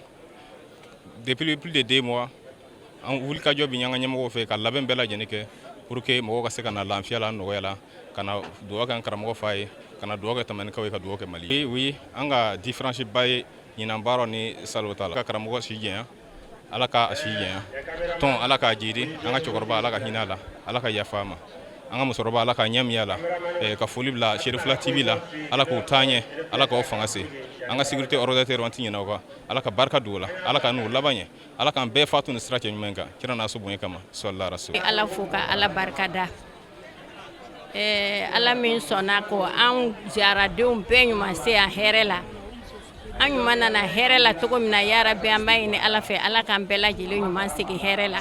depuis plus de 2 mois, an wulikajɔ bi an ka ɲɛmɔgɔw fɛ ka labɛn bɛɛ lajɛlen kɛ pour que mɔgɔw ka se ka na lafiya la, nɔgɔya la, ka na dugawu kɛ an karamɔgɔ fa ye, ka na dugawu kɛ Tamanikaw ye, ka dugawu kɛ Mali ye. Oui, an ka différence ba ye ɲinan baaraw ni salon ta la. Ka karamɔgɔ si janya, Ala ka a si janya, tɔn Ala k'a jidi, an ka cɛkɔrɔba, Ala ka hinɛ a la, Ala ka yafa a ma, an ka musokɔrɔba, Ala ka ɲɛ la. Ka foli bila Serifila TV la, Ala k'u taa ɲɛ, Ala k'aw fanga se. An ka sécurité ordinateur, an tɛ ɲinɛ o kan, Ala ka barika don o la, Ala ka n'u laban ɲɛ, Ala k'an bɛɛ fatu ni sira cɛ ɲuman kan, kira n'a so bonya kama. Sɔli rasul. Ala fo ka Ala barika da. Ala min sɔnna ko an ziyaradenw bɛɛ ɲuman se yan hɛrɛ la, an ɲuman nana hɛrɛ la cogo min na, yarabi, an b'a ɲini Ala fɛ, Ala k'an bɛɛ lajɛlen ɲuman segin hɛrɛ la.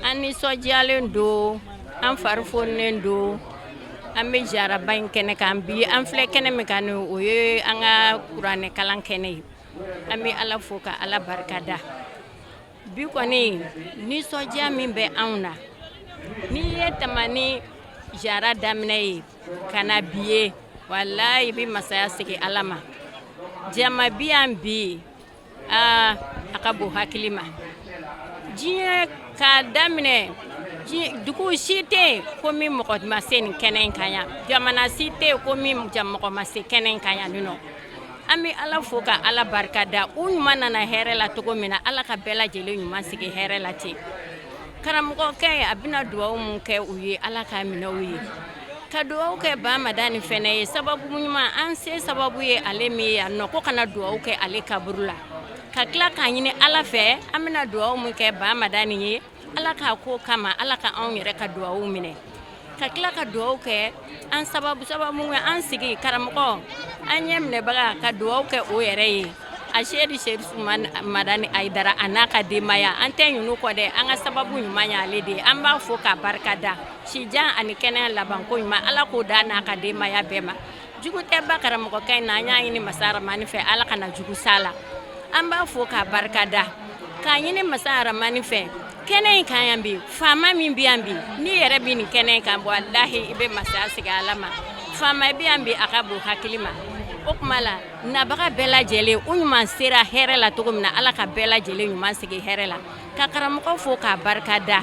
An nisɔndiyalen don, an fari foninen don. An bɛ ziyaraba in kɛnɛ kan bi. An filɛ kɛnɛ min kan, o ye an ka kuranɛ kalan kɛnɛ ye. An bɛ Ala fo ka Ala barika da. Bi kɔni, nisɔndiya min bɛ anw na, n'i ye Tamani ziyara daminɛ ye ka na bi ye, walayi, i bɛ masaya segin Ala ma. Jama bi yan bi, aa, a ka bon hakili ma. Diɲɛ k'a daminɛ, dugu si tɛ yen ko min mɔgɔ ma se nin kɛnɛ in kan yan, jamana si tɛ yen ko min mɔgɔ ma se kɛnɛ in kan yan nɔ. An bɛ Ala fo ka Ala barika da u ɲuman nana hɛrɛ la cogo min na Ala ka bɛɛ lajɛlen ɲuman sigi hɛrɛ la ten karamɔgɔkɛ a bɛna dugawu mun kɛ u ye Ala k'a minɛ u ye ka dugawu kɛ Ba Madani fɛnɛ ye sababu ɲuman an se sababu ye ale min ye yan nɔ ko kana dugawu kɛ ale kaburu la ka tila k'a ɲini Ala fɛ an bɛna dugawu mun kɛ Ba Madani ye Ala k'a ko kama Ala ka anw yɛrɛ ka dugawu minɛ ka tila ka dugawu kɛ an sababu sababu an sigi karamɔgɔ an ɲɛ minɛbaga ka dugawu kɛ o yɛrɛ ye a Seyidi Serifu Madani Ayidara a n'a ka denbaya an tɛ ɲinɛ u kɔ dɛ an ka sababu ɲuman y'ale de ye an b'a fo k'a barika da sijan ani kɛnɛya labanko ɲuman Ala k'o da n'a ka denbaya bɛɛ ma jugu tɛ ba karamɔgɔkɛ in na an y'a ɲini masa Aramani fɛ Ala kana jugu s'a la an b'a fo k'a barika da k'a ɲini masa Aramani fɛ kɛnɛ in kan yan bi faama min bɛ yan bi n'i yɛrɛ bɛ nin kɛnɛ in kan walahi i bɛ masaya segin Ala ma faama bɛ yan bi a ka bon hakili ma o tuma la nabaga bɛɛ lajɛlen u ɲuman sera hɛrɛ la cogo min na Ala ka bɛɛ lajɛlen ɲuman sigi hɛrɛ la ka karamɔgɔ fo k'a barika da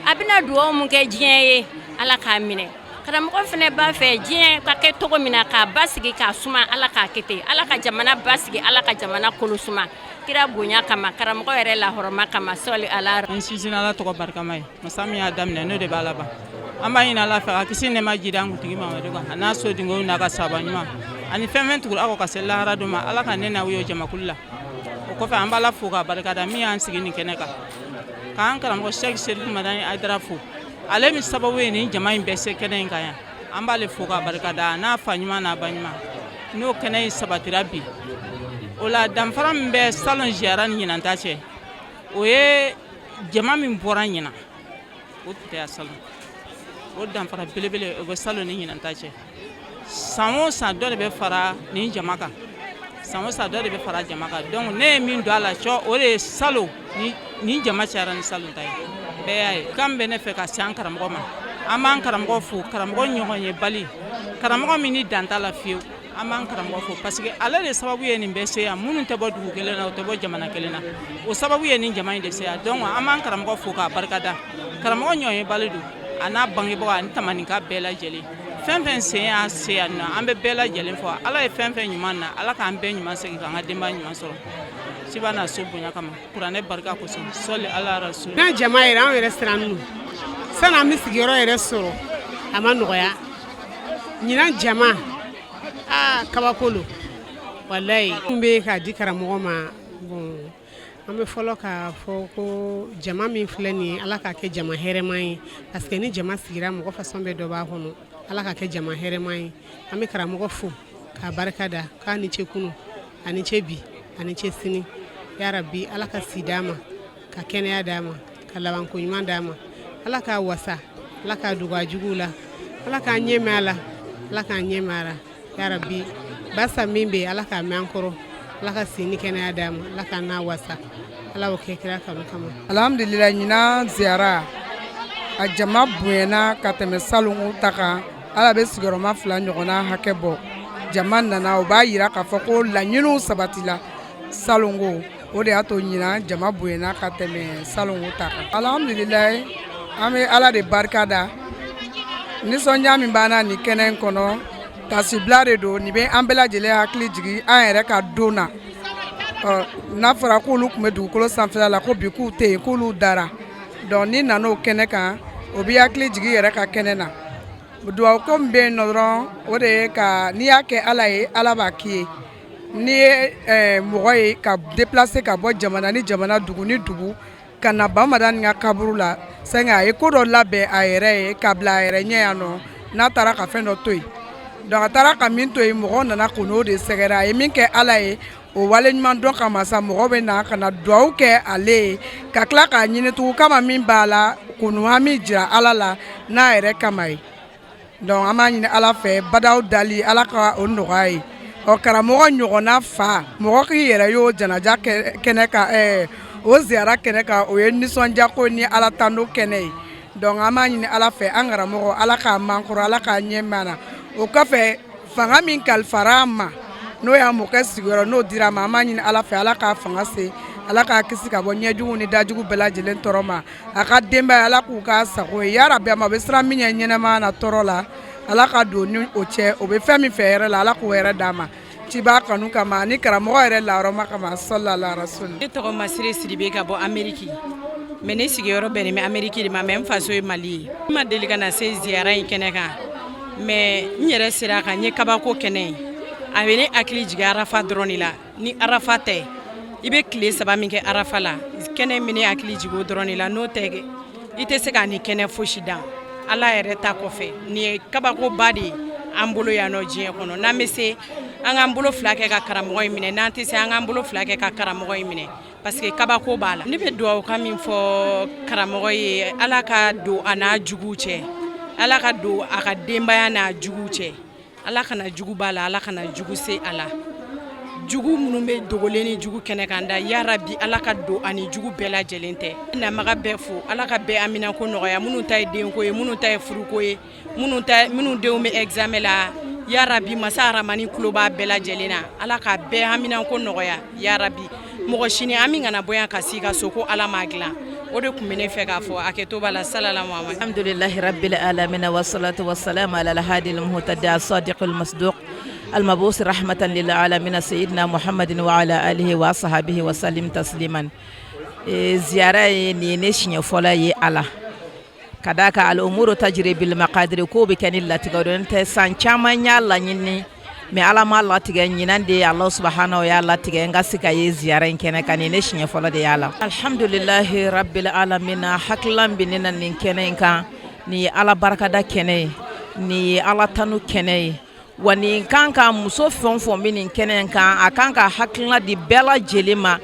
a bɛna dugawu mun kɛ diɲɛ ye Ala k'a minɛ karamɔgɔ fana b'a fɛ diɲɛ ka kɛ cogo min na k'a basigi k'a suma Ala k'a kɛ ten Ala ka jamana basigi Ala ka jamana kolo suma kira bonya kama karamɔgɔ yɛrɛ lahɔrɔma kama sɔli ala n sinsin Ala tɔgɔ barikama ye masa min y'a daminɛ n'o de b'a laban an b'a ɲini Ala fɛ a kisi nɛɛma jidi an kuntigi Mamadu kan a n'a sodenw n'a ka sahaba ɲuman ani fɛn fɛn tugura a kɔ ka se lahara don ma Ala ka ne n'aw ye o jamakulu la o kɔfɛ an b'Ala fo k'a barikada min y'an sigi nin kɛnɛ kan k'an karamɔgɔ Sɛki Serifu Madani Ayidara fo ale min sababu ye nin jama in bɛɛ se kɛnɛ in kan yan an b'ale fo k'a barikada a n'a fa ɲuman n'a ba ɲuman n'o kɛnɛ in sabatira bi o la danfara min bɛ salon ziyara ni ɲinan ta cɛ o ye jama min bɔra ɲinan o tun tɛ yan salon o danfara belebele o bɛ salon ni ɲinan ta cɛ san o san dɔ de bɛ fara nin jama kan san o san dɔ de bɛ fara jama kan donc ne ye min don a la cɔ o de ye salon ni jama cayara ni salon ta ye bɛɛ y'a ye kan bɛ ne fɛ ka se an karamɔgɔ ma an b'an karamɔgɔ fo karamɔgɔ ɲɔgɔn ye bali karamɔgɔ min ni dan t'a la fiyewu an b'an karamɔgɔ fo parce que ale de sababu ye nin bɛɛ se yan minnu tɛ bɔ dugu kelen na o tɛ bɔ jamana kelen na o sababu ye nin jama in de se yan donc an b'an karamɔgɔ fo k'a barikada karamɔgɔ ɲɔgɔn ye bali don a n'a bangebagaw ani tamanika bɛɛ lajɛlen fɛn fɛn sen y'a se yan nɔ an bɛ bɛɛ lajɛlen fo Ala ye fɛn fɛn ɲuman na Ala k'an bɛɛ ɲuman segin k'an ka denbaya ɲuman sɔrɔ ciba n'a so bonya kama kuranɛ barika kosɔn sɔli ala rasul n'a jama yɛrɛ anw yɛrɛ sirannen don sani an bɛ sigiyɔrɔ yɛrɛ sɔrɔ a ma nɔgɔya ɲinan jama aa kabako lo walayi min bɛ k'a di karamɔgɔ ma bon an bɛ fɔlɔ k'a fɔ ko jama min filɛ nin ye Ala k'a kɛ jama hɛrɛma ye parce que ni jama sigira mɔgɔ fasɔn bɛɛ dɔ b'a kɔnɔ Ala k'a kɛ jama hɛrɛma ye an bɛ karamɔgɔ fo k'a barika da k'a ni ce kunun a ni ce bi a ni ce sini yarabi Ala ka si d'a ma ka kɛnɛya d'a ma ka labanko ɲuman d'a ma Ala k'a wasa Ala k'a dogo a juguw la Ala k'an ɲɛ mɛn a la Ala k'an ɲɛ mɛn a la yarabi basa min bɛ yen Ala k'a mɛn an kɔrɔ Ala ka si ni kɛnɛya d'a ma Ala k'an n'a wasa Ala y'o kɛ kira kanu kama alhamdulillah ɲinan ziyara a jama bonyana ka tɛmɛ salon ta kan ala bɛ sigiyɔrɔma fila ɲɔgɔnna hakɛ bɔ jama nana o b'a yira k'a fɔ ko laɲiniw sabatila salongo o de y'a to ɲinan jama bonyana ka tɛmɛ salongo ta kan alhamdulilayi an bɛ ala de barika da nisɔndiya min b'an na nin kɛnɛ in kɔnɔ tasibila de don nin bɛ an bɛɛ lajɛlen hakili jigin an yɛrɛ ka don na ɔ n'a fɔra k'olu tun bɛ dugukolo sanfɛla la ko bi k'u tɛ yen k'olu dara donc n'i nana o kɛnɛ kan o b'i hakili jigin i yɛrɛ ka kɛnɛ na dugawu ko min bɛ yen nɔ dɔrɔn o de ye ka n'i y'a kɛ ala ye ala b'a k'i ye n'i ye mɔgɔ ye ka déplacer ka bɔ jamana ni jamana dugu ni dugu ka na Bamadani ka kaburu la c'est a ye ko dɔ labɛn a yɛrɛ ye ka bila a yɛrɛ ɲɛ yan nɔ n'a taara ka fɛn dɔ to yen donc a taara ka min to yen mɔgɔw nana ko n'o de sɛgɛrɛ a ye min kɛ ala ye o waleɲuman dɔn kama sa mɔgɔ bɛ na ka na dugawu kɛ ale ye ka tila k'a ɲini tugun kama min b'a la k'o hami jira ala la n'a yɛrɛ kama ye donc an b'a ɲini ala fɛ badaw dali ala ka o nɔgɔya ye ɔ karamɔgɔ ɲɔgɔnna fa mɔgɔ k'i yɛrɛ y'o janaja kɛnɛ kan o ziyara kɛnɛ kan o ye nisɔndiya ko ni ala tando kɛnɛ ye donc an b'a ɲini ala fɛ an karamɔgɔ ala k'a mankɔrɔ ala k'a ɲɛ mɛn na o kɔfɛ fanga min kalifara an ma n'o y'a mɔkɛ sigiyɔrɔ n'o dira a ma an b'a ɲini ala fɛ ala k'a fanga se ala k'a kisi ka bɔ ɲɛjugu ni dajugu bɛɛ lajɛlen tɔɔrɔ ma a ka denbaya ala k'u k'a sago ye yarabi a ma bɛ siran min ɲɛ ɲɛnɛmaya na tɔɔrɔ la ala ka don ni o cɛ o bɛ fɛn min fɛ yɛrɛ la ala k'o yɛrɛ d'a ma. Ciba kanu kama ani karamɔgɔ yɛrɛ lahɔrɔma kama, salala rasul. Ne tɔgɔ Masire Sidibe ka bɔ Ameriki, mais ne sigiyɔrɔ bɛnnen bɛ Ameriki de ma, mais n faso ye Mali ye. N ma deli ka na se ziyara in kɛnɛ kan, mais n yɛrɛ sera ka n ye kabako kɛnɛ ye. A bɛ ne hakili jigin Arafa dɔrɔn de la. Ni Arafa tɛ, i bɛ tile 3 min kɛ Arafa la, kɛnɛ min ne hakili jigin o dɔrɔn de la. N'o tɛ, i tɛ se k'a ni kɛnɛ fosi dan Ala yɛrɛ ta kɔfɛ. Nin ye kabakoba de ye an bolo yan nɔ diɲɛ kɔnɔ. N'an bɛ se, an k'an bolo fila kɛ ka karamɔgɔ in minɛ. N'an tɛ se, an k'an bolo fila kɛ ka karamɔgɔ in minɛ, parce que kabako b'a la. Ne bɛ dugawu kan min fɔ karamɔgɔ ye, Ala ka don a n'a juguw cɛ, Ala ka don a ka denbaya n'a juguw cɛ. Ala kana jugu b'a la, Ala kana jugu se a la. Jugu minnu bɛ dogolen ni jugu kɛnɛ kan da, yarabi Ala ka don ani jugu bɛɛ lajɛlen tɛ. Namaga bɛɛ fo, Ala ka bɛɛ amina ko nɔgɔya. Minnu ta ye denko ye, minnu ta ye furuko ye, minnu ta minnu denw bɛ examen la, yarabi masa aramani tulo b'a bɛɛ lajɛlen na, Ala ka bɛɛ hamina ko nɔgɔya yarabi. Mɔgɔ sini an min kana bɔ yan ka s'i ka so ko Ala m'a dilan. O de tun bɛ ne fɛ k'a fɔ. A kɛ to b'a la salala Muhamad. Alhamdulillahi rabbil alamin wa salatu wa salam ala al-hadi al-muhtadi as-sadiq al-masduq al-mabus rahmatan lil alamin sayyidina Muhammadin wa ala alihi wa sahbihi wa sallim tasliman. Ziyara ye nin ye ne siɲɛ fɔlɔ ye a la, ka d'a kan al-umuru tajri bil maqadir, ko bɛ kɛ ni latigɛ dɔn tɛ. San caman y'a laɲini, mais Ala ma latigɛ. Ɲinan de Allah subahanahu y'a latigɛ n ka se ka ye ziyara in kɛnɛ kan. Nin ne siɲɛ fɔlɔ de y'a la. Alhamdulillahi rabbil alamin. Hakilila bɛ ne na nin kɛnɛ in kan. Nin ye Ala barikada kɛnɛ ye, nin ye Ala tanu kɛnɛ ye. Wa nin kan ka muso fɛn o fɛn bɛ nin kɛnɛ in kan, a kan ka hakilina di bɛɛ lajɛlen ma,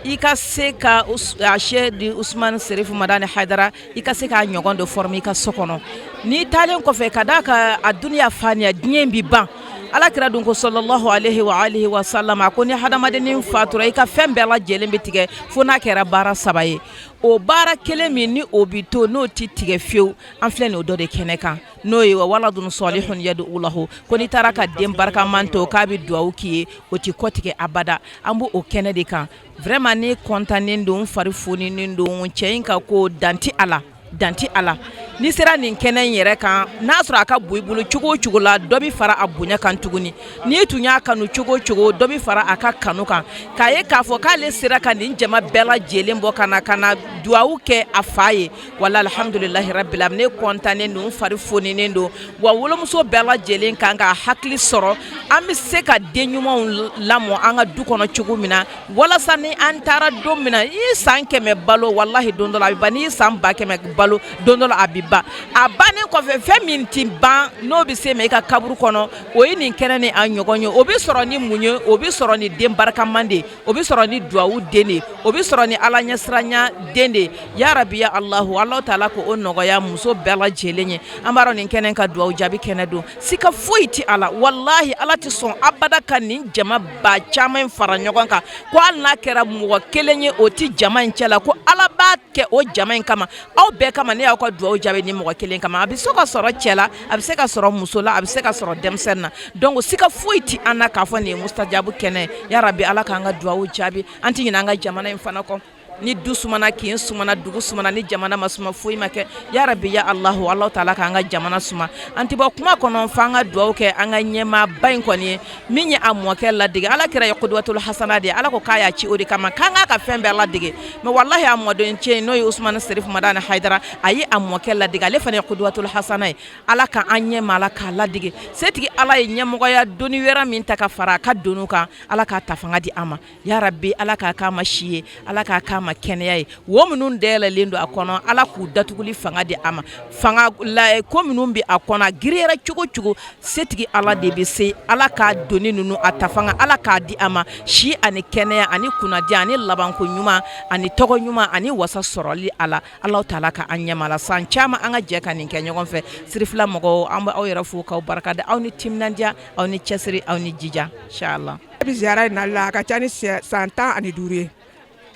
i ka se ka a Seyidi Usumani Serifu Madani Hayidara, i ka se k'a ɲɔgɔn dɔ former i ka so kɔnɔ n'i taalen kɔfɛ, ka d'a kan a duniya faniya, diɲɛ bi ban. Ala kira dun ko sallallahu alaihi wa alihi wa sallam, a ko ni hadamadennin fatura, i ka fɛn bɛɛ lajɛlen bɛ tigɛ fo n'a kɛra baara saba ye. O baara kelen min ni o bɛ to, n'o tɛ tigɛ fiyewu, an filɛ nin o dɔ de kɛnɛ kan, n'o ye wa waladun salihun yad'u lahu. Ko n'i taara ka den barikaman to k'a bɛ dugawu k'i ye, o tɛ kɔtigɛ abada. An b'o o kɛnɛ de kan. Vraiment ne kɔntannen don, n fari foninen don. Cɛ in ka ko danti a la, danti a la. N'i sera nin kɛnɛ in yɛrɛ kan, n'a sɔrɔ a ka bon i bolo cogo o cogo la, dɔ bɛ fara a bonya kan tuguni. N'i tun y'a kanu cogo o cogo, dɔ bɛ fara a ka kanu kan, k'a ye k'a fɔ k'ale sera ka nin jama bɛɛ lajɛlen bɔ ka na dugawu kɛ a fa ye. Wala alhamdulilahi rabbil alamin. Ne kɔntannen don, n fari foninen don. Wa wolomuso bɛɛ lajɛlen kan ka hakili sɔrɔ, an bɛ se ka den ɲumanw lamɔ an ka du kɔnɔ cogo min na, walasa ni an taara don min na, i ye san 100 balo, walahi don dɔ la a bɛ ban. N'i ye san 100 000 balo, don dɔ la a bɛ ban. A bannen kɔfɛ, fɛn min tɛ ban, n'o bɛ se ma i ka kaburu kɔnɔ, o ye nin kɛnɛ ni a ɲɔgɔn ye. O bɛ sɔrɔ ni mun ye? O bɛ sɔrɔ ni den barikaman de ye, o bɛ sɔrɔ ni duwawu den de ye, o bɛ sɔrɔ ni Ala ɲɛsiranya den de ye. Ya rabi ya Alahu, Alahu taala ko o nɔgɔya muso bɛɛ lajɛlen ye. An b'a dɔn nin kɛnɛ ka duwawu jaabi kɛnɛ don, sika foyi tɛ a la. Walahi Ala tɛ sɔn abada ka nin jama ba caman in fara ɲɔgɔn kan, ko hali n'a kɛra mɔgɔ kelen ye, o tɛ jama in cɛ la, ko Ala b'a kɛ o jama in kama, aw bɛɛ kama. Ne y'aw ka duwawu jaabi ni mɔgɔ kelen kama. A bɛ se ka sɔrɔ cɛ la, a bɛ se ka sɔrɔ muso la, a bɛ se ka sɔrɔ denmisɛnnin na. Donc sika foyi tɛ an na k'a fɔ nin ye mustajabu kɛnɛ. Ya rabi, Ala k'an ka duwawu jaabi. An tɛ ɲinɛ an ka jamana in fana kɔ. Ni du sumana, kin sumana, dugu sumana, ni jamana ma suma, foyi ma kɛ. Ya rabi ya Alahu, Alahu taala k'an ka jamana suma. An tɛ bɔ kuma kɔnɔ f'an ka duwawu kɛ an ka ɲɛmaaba in kɔni ye, min ye a mɔkɛ ladege. Ala kira ye kuduwatul hasana de ye. Ala ko k'a y'a ci o de kama, k'an k'a ka fɛn bɛɛ ladege. Mais walahi a mɔden cɛ, n'o ye Usumani Serifu Madani Hayidara, a ye a mɔkɛ ladege. Ale fana ye kuduwatul hasana ye. Ala ka an ɲɛmaa la k'a ladege. Setigi Ala ye ɲɛmɔgɔya doni wɛrɛ min ta ka fara a ka doniw kan, Ala k'a ta fanga di a ma. Ya rabi, Ala k'a k'a ma si ye, Ala k'a k'a ma kɛnɛya ye. Wo minnu dayɛlɛlen don a kɔnɔ, Ala k'u datuguli fanga di a ma. Fanga la ko minnu bɛ a kɔnɔ, a giriyara cogo cogo, setigi Ala de bɛ se. Ala k'a doni ninnu a ta fanga, Ala k'a di a ma, si ani kɛnɛya ani kunnadiya ani labanko ɲuman ani tɔgɔ ɲuman ani wasa sɔrɔli a la. Ala taala ka an ɲɛmaa la san caman, an ka jɛ ka nin kɛ ɲɔgɔn fɛ. Sirifila mɔgɔw, an bɛ aw yɛrɛ fo k'aw barika da. Aw ni timinandiya, aw ni cɛsiri, aw ni jija, inchallah. Bi ziyara in nali la, a ka ca ni san 15 ye.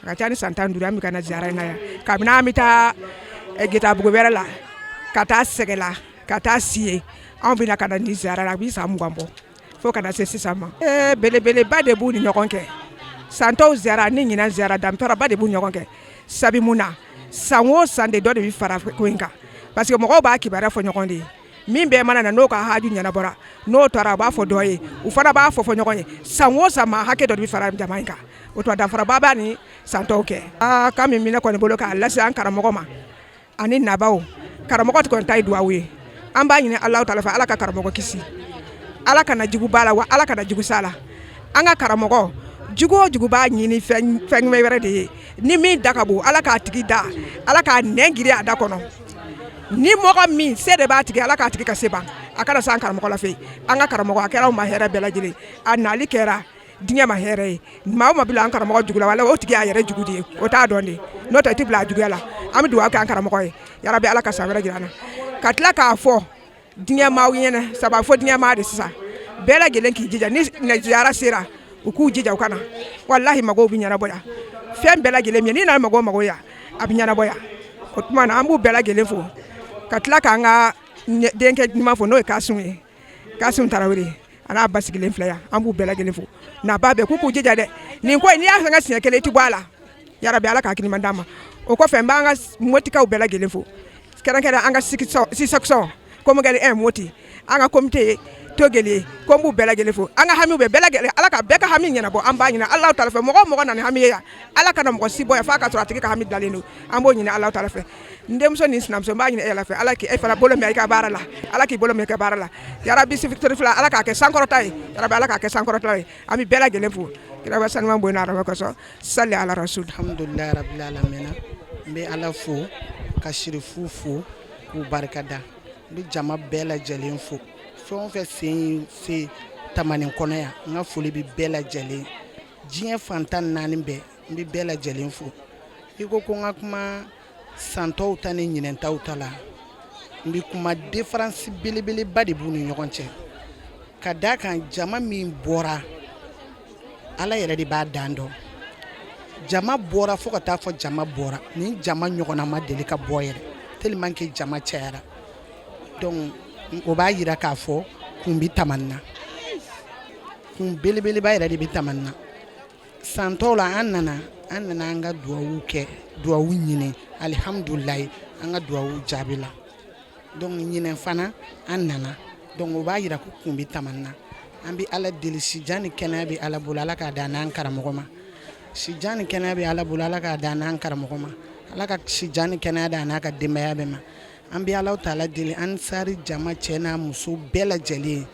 A ka ca ni san 15, an bɛ ka na ziyara in na yan. Kabini an bɛ taa Getabugu wɛrɛ la, ka taa Sɛgɛla, ka taa Siye, anw bɛ na ka na nin ziyara la. A bɛ san 20 bɔ fo ka na se sisan ma. Belebeleba de b'u ni ɲɔgɔn kɛ. San tɔw ziyara ni ɲinan ziyara, danfaraba de b'u ɲɔgɔn kɛ. Sabu mun na? San o san de, dɔ de bɛ fara ko in kan, parce que mɔgɔw b'a kibaruya fɔ ɲɔgɔn de ye. Min bɛɛ mana na n'o ka haju ɲɛnabɔra, n'o taara, a b'a fɔ dɔ ye, u fana b'a fɔ fɔ ɲɔgɔn ye. San o san, maa hakɛ dɔ de bɛ fara jama in kan. O tuma, danfaraba b'a ni san tɔw kɛ. Aa, kan min bɛ ne kɔni bolo k'a lase an karamɔgɔ ma ani nabaw, karamɔgɔ kɔni ta ye duwawu ye. An b'a ɲini Alahu taala fɛ, Ala ka karamɔgɔ kisi, Ala kana jugu b'a la, wa Ala kana jugu s'a la. An ka karamɔgɔ, jugu o jugu b'a ɲini fɛn fɛn wɛrɛ de ye, ni min da ka bon, Ala k'a tigi da, Ala k'a nɛn giri a da kɔnɔ. Ni mɔgɔ min se de b'a tigi, Ala k'a tigi ka se ban, a kana se an karamɔgɔ la fewu. An ka karamɔgɔ, a kɛra anw ma hɛrɛ bɛɛ lajɛlen. A nali kɛra diɲɛ ma hɛrɛ ye. Maa o maa bila an karamɔgɔ jugu la, wala o tigi y'a yɛrɛ jugu de ye, o t'a dɔn de, n'o tɛ i tɛ bila a juguya la. An bɛ dugawu kɛ an karamɔgɔ ye, yarabi Ala ka san wɛrɛ jira an na, ka tila k'a fɔ diɲɛ maaw ɲɛna saba fɔ diɲɛ maa de sisan, bɛɛ lajɛlen k'i jija, ni ziyara sera, u k'u jija u ka na. Walahi, magow bɛ ɲɛnabɔ yan, fɛn bɛɛ lajɛlen min n'i nana mago mago yan, a bɛ ɲɛnabɔ yan. O tuma na, an b'u bɛɛ lajɛlen fo, ka tila k'an ka denkɛ ɲuman fo, n'o ye Kasimu ye, Kasimu Tarawele, a n'a ba sigilen filɛ yan. An b'u bɛɛ lajɛlen fo n'a ba bɛɛ, k'u k'u jija dɛ. Nin ko in, n'i y'a fɛn kɛ siɲɛ kelen, i tɛ bɔ a la. Yarabi Ala k'a hakili d'an ma. O kɔfɛ, n b'an ka motikaw bɛɛ lajɛlen fo, kɛrɛnkɛrɛn an ka section Komogɛli 1 Moti, an ka comité Togeli, ko n b'u bɛɛ lajɛlen fo. An ka hami bɛɛ lajɛlen, Ala ka bɛɛ ka hami ɲɛnabɔ. An b'a ɲini Alahu taala fɛ, mɔgɔ o mɔgɔ nana hami ye yan, Ala kana mɔgɔ si bɔ yan f'a ka sɔrɔ a tigi ka hami dilanlen don. An b'o ɲini Alahu taala fɛ. N denmuso ni sinamuso, n b'a ɲini e yɛrɛ fɛ, Ala k'e fana bolo mɛn i ka baara la, Ala k'i bolo mɛn i ka baara la. Yarabi fila, Ala k'a kɛ sankɔrɔta ye. Yarabi Ala k'a kɛ sankɔrɔta ye. An bɛ bɛɛ lajɛlen fo kira sanuman bonya n'a kosɔn. Sali ala rasul. Alhamdulilayi rabbil alamina. N bɛ Ala fo, ka sirifu fo k'u barikada. N bɛ jama bɛɛ lajɛlen fo, fɛn o fɛn sen se Tamani kɔnɔ yan, n ka foli bɛ bɛɛ lajɛlen, diɲɛ fantan naani bɛɛ, n bɛ bɛɛ lajɛlen fo. I ko ko n ka kuma santɔw ta ni ɲinɛntaw ta la, n bɛ kuma, différence belebeleba de b'u ni ɲɔgɔn cɛ, ka d'a kan jama min bɔra, Ala yɛrɛ de b'a dan dɔn. Jama bɔra fo ka taa fɔ jama bɔra, nin jama ɲɔgɔnna ma deli ka bɔ yɛrɛ, tellement que jama cayara. Donc o b'a yira k'a fɔ kun bɛ Tamani na, kun belebeleba yɛrɛ de bɛ Tamani na. San tɔw la, an nana an ka duwawu kɛ, duwawu ɲini, alihamudulilayi, an ka duwawu jaabi la. Donc ɲinɛ fana an nana, donc o b'a yira ko kun bɛ Tamani na. An bɛ Ala deli, sijan ni kɛnɛya bɛ Ala bolo, Ala k'a d'an n'an karamɔgɔ ma. Sijan ni kɛnɛya bɛ Ala bolo, Ala k'a d'an n'an karamɔgɔ ma. Ala ka sijan ni kɛnɛya d'an n'a ka denbaya bɛɛ ma. An bɛ Ala taala deli, an sari jama, cɛ n'a muso bɛɛ lajɛlen,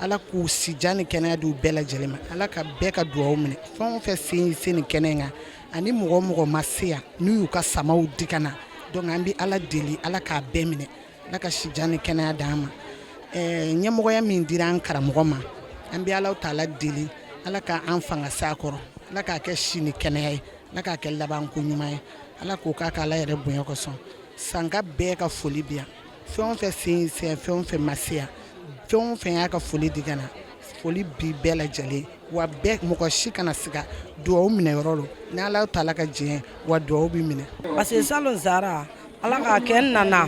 Ala k'u sijan ni kɛnɛya d'u bɛɛ lajɛlen ma. Ala ka bɛɛ ka duwawu minɛ. Fɛn o fɛn sen se nin kɛnɛ in kan, ani mɔgɔ o mɔgɔ ma se yan, n'u y'u ka samaw di ka na, donc an bɛ Ala deli, Ala k'a bɛɛ minɛ, Ala ka sijan ni kɛnɛya d'an ma. Ɲɛmɔgɔya min dira an karamɔgɔ ma, an bɛ Ala taala deli, Ala k'an fanga s'a kɔrɔ, Ala k'a kɛ si ni kɛnɛya ye, Ala k'a kɛ labanko ɲuman ye, Ala k'o k'a ka Ala yɛrɛ bonya kosɔn. Sanka bɛɛ ka foli bi yan, fɛn o fɛn sen sen, fɛn o fɛn ma se yan, fɛn o fɛn y'a ka foli di ka na, foli bi bɛɛ lajɛlen. Wa bɛɛ, mɔgɔ si kana siga, duwawu minɛ yɔrɔ lo, ni Ala taala ka diɲɛ wa duwawu bi minɛ. Parce que salon zara, Ala k'a kɛ, n nana,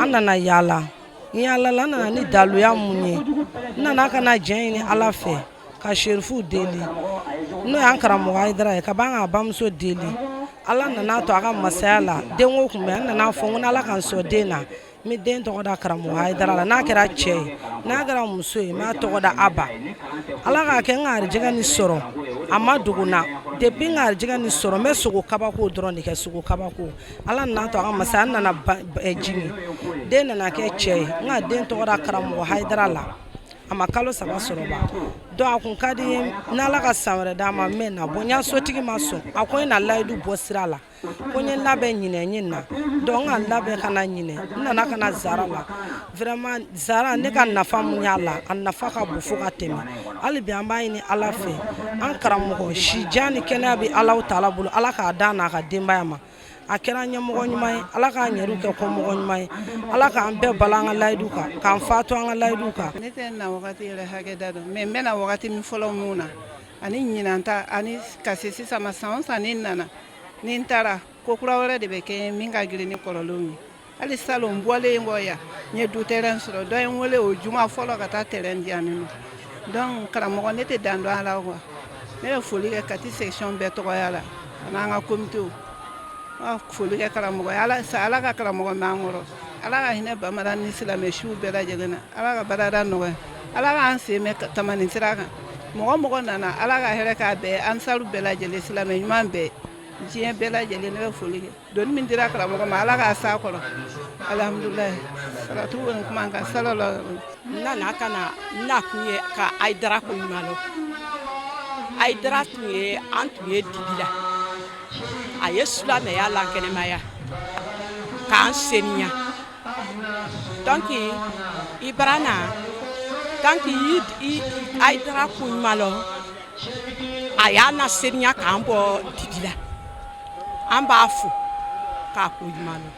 an nana yaala, n yaalala, n nana ni daluya mun ye, n nana ka na diɲɛ ɲini Ala fɛ, ka serifu deli, n'o y'an karamɔgɔ Hayidara ye, ka ban k'a bamuso deli. Ala nana to a ka masaya la, denko kun bɛ. An nana fɔ ko ni Ala ka n sɔn den na, n bɛ den tɔgɔ da karamɔgɔ Hayidara la. N'a kɛra cɛ ye, n'a kɛra muso ye, n b'a tɔgɔ da Aba. Ala k'a kɛ, n ka arijɛgɛ nin sɔrɔ, a ma dogo n na. Depuis n ka arijɛgɛ nin sɔrɔ, n bɛ sogo kabako dɔrɔn de kɛ, sogo kabako. Ala nana to a ka masaya, n nana jigin, den nana kɛ cɛ ye, n ka den tɔgɔ da karamɔgɔ Hayidara la. A ma kalo 3 sɔrɔ ba. Donc a kun ka di n ye, n'Ala ka san wɛrɛ d'a ma, n bɛ na. Bon, n ya sotigi ma sɔn, a ko n na layidu bɔ sira la, ko n ye labɛn ɲinɛ, n ye na. Donc n ka labɛn ka na ɲinɛ, n nana ka na zara la. Vraiment, zara, ne ka nafa mun y'a la, a nafa ka bon fo ka tɛmɛ. Hali bi an b'a ɲini Ala fɛ, an karamɔgɔ, sijan ni kɛnɛya bɛ Ala taala bolo, Ala k'a d'an n'a ka denbaya ma. A kɛra ɲɛmɔgɔ ɲuman ye, Ala k'an yɛrɛw kɛ kɔmɔgɔ ɲuman ye, Ala k'an bɛɛ bala an ka layidu kan, k'an fatu an ka layidu kan. Ne tɛ na wagati yɛrɛ hakɛ da dɔn, mais n bɛna wagati min fɔlɔ mun na ani ɲinan ta ani ka se sisan ma, san o san ni n nana, ni n taara, ko kura wɛrɛ de bɛ kɛ min ka girin ni kɔrɔlenw ye. Hali salon n bɔlen kɔ yan, n ye du terrain sɔrɔ, dɔ ye n wele o juma fɔlɔ ka taa terrain di yan nɔ. Donc karamɔgɔ, ne tɛ dan dɔn a la quoi. Ne bɛ foli kɛ Kati section bɛɛ tɔgɔya la, ani an ka comité. Foli kɛ karamɔgɔ ye, Ala sa, Ala ka karamɔgɔ mɛn an kɔrɔ. Ala ka hinɛ Bamada ni silamɛ suw bɛɛ lajɛlen na. Ala ka barada nɔgɔya. Ala k'an sen mɛn tamani sira kan. Mɔgɔ mɔgɔ nana, Ala ka hɛrɛ k'a bɛɛ, ansaru bɛɛ lajɛlen, silamɛ ɲuman bɛɛ, diɲɛ bɛɛ lajɛlen, ne bɛ foli kɛ. Doni min dira karamɔgɔ ma, Ala k'a s'a kɔrɔ. Alhamdulilayi. Salatu kɔni kuma kan sallallahu. N nana ka na, n nakun ye ka Hayidara ko ɲuman lɔn. Hayidara tun ye an tun ye dibi la, a ye silamɛya lakɛnɛmaya k'an seniya. Donc i bara na tant que i Hayidara ko ɲuman lɔn, a y'a na seniya k'an bɔ dibi la. An b'a fo k'a ko ɲuman lɔn.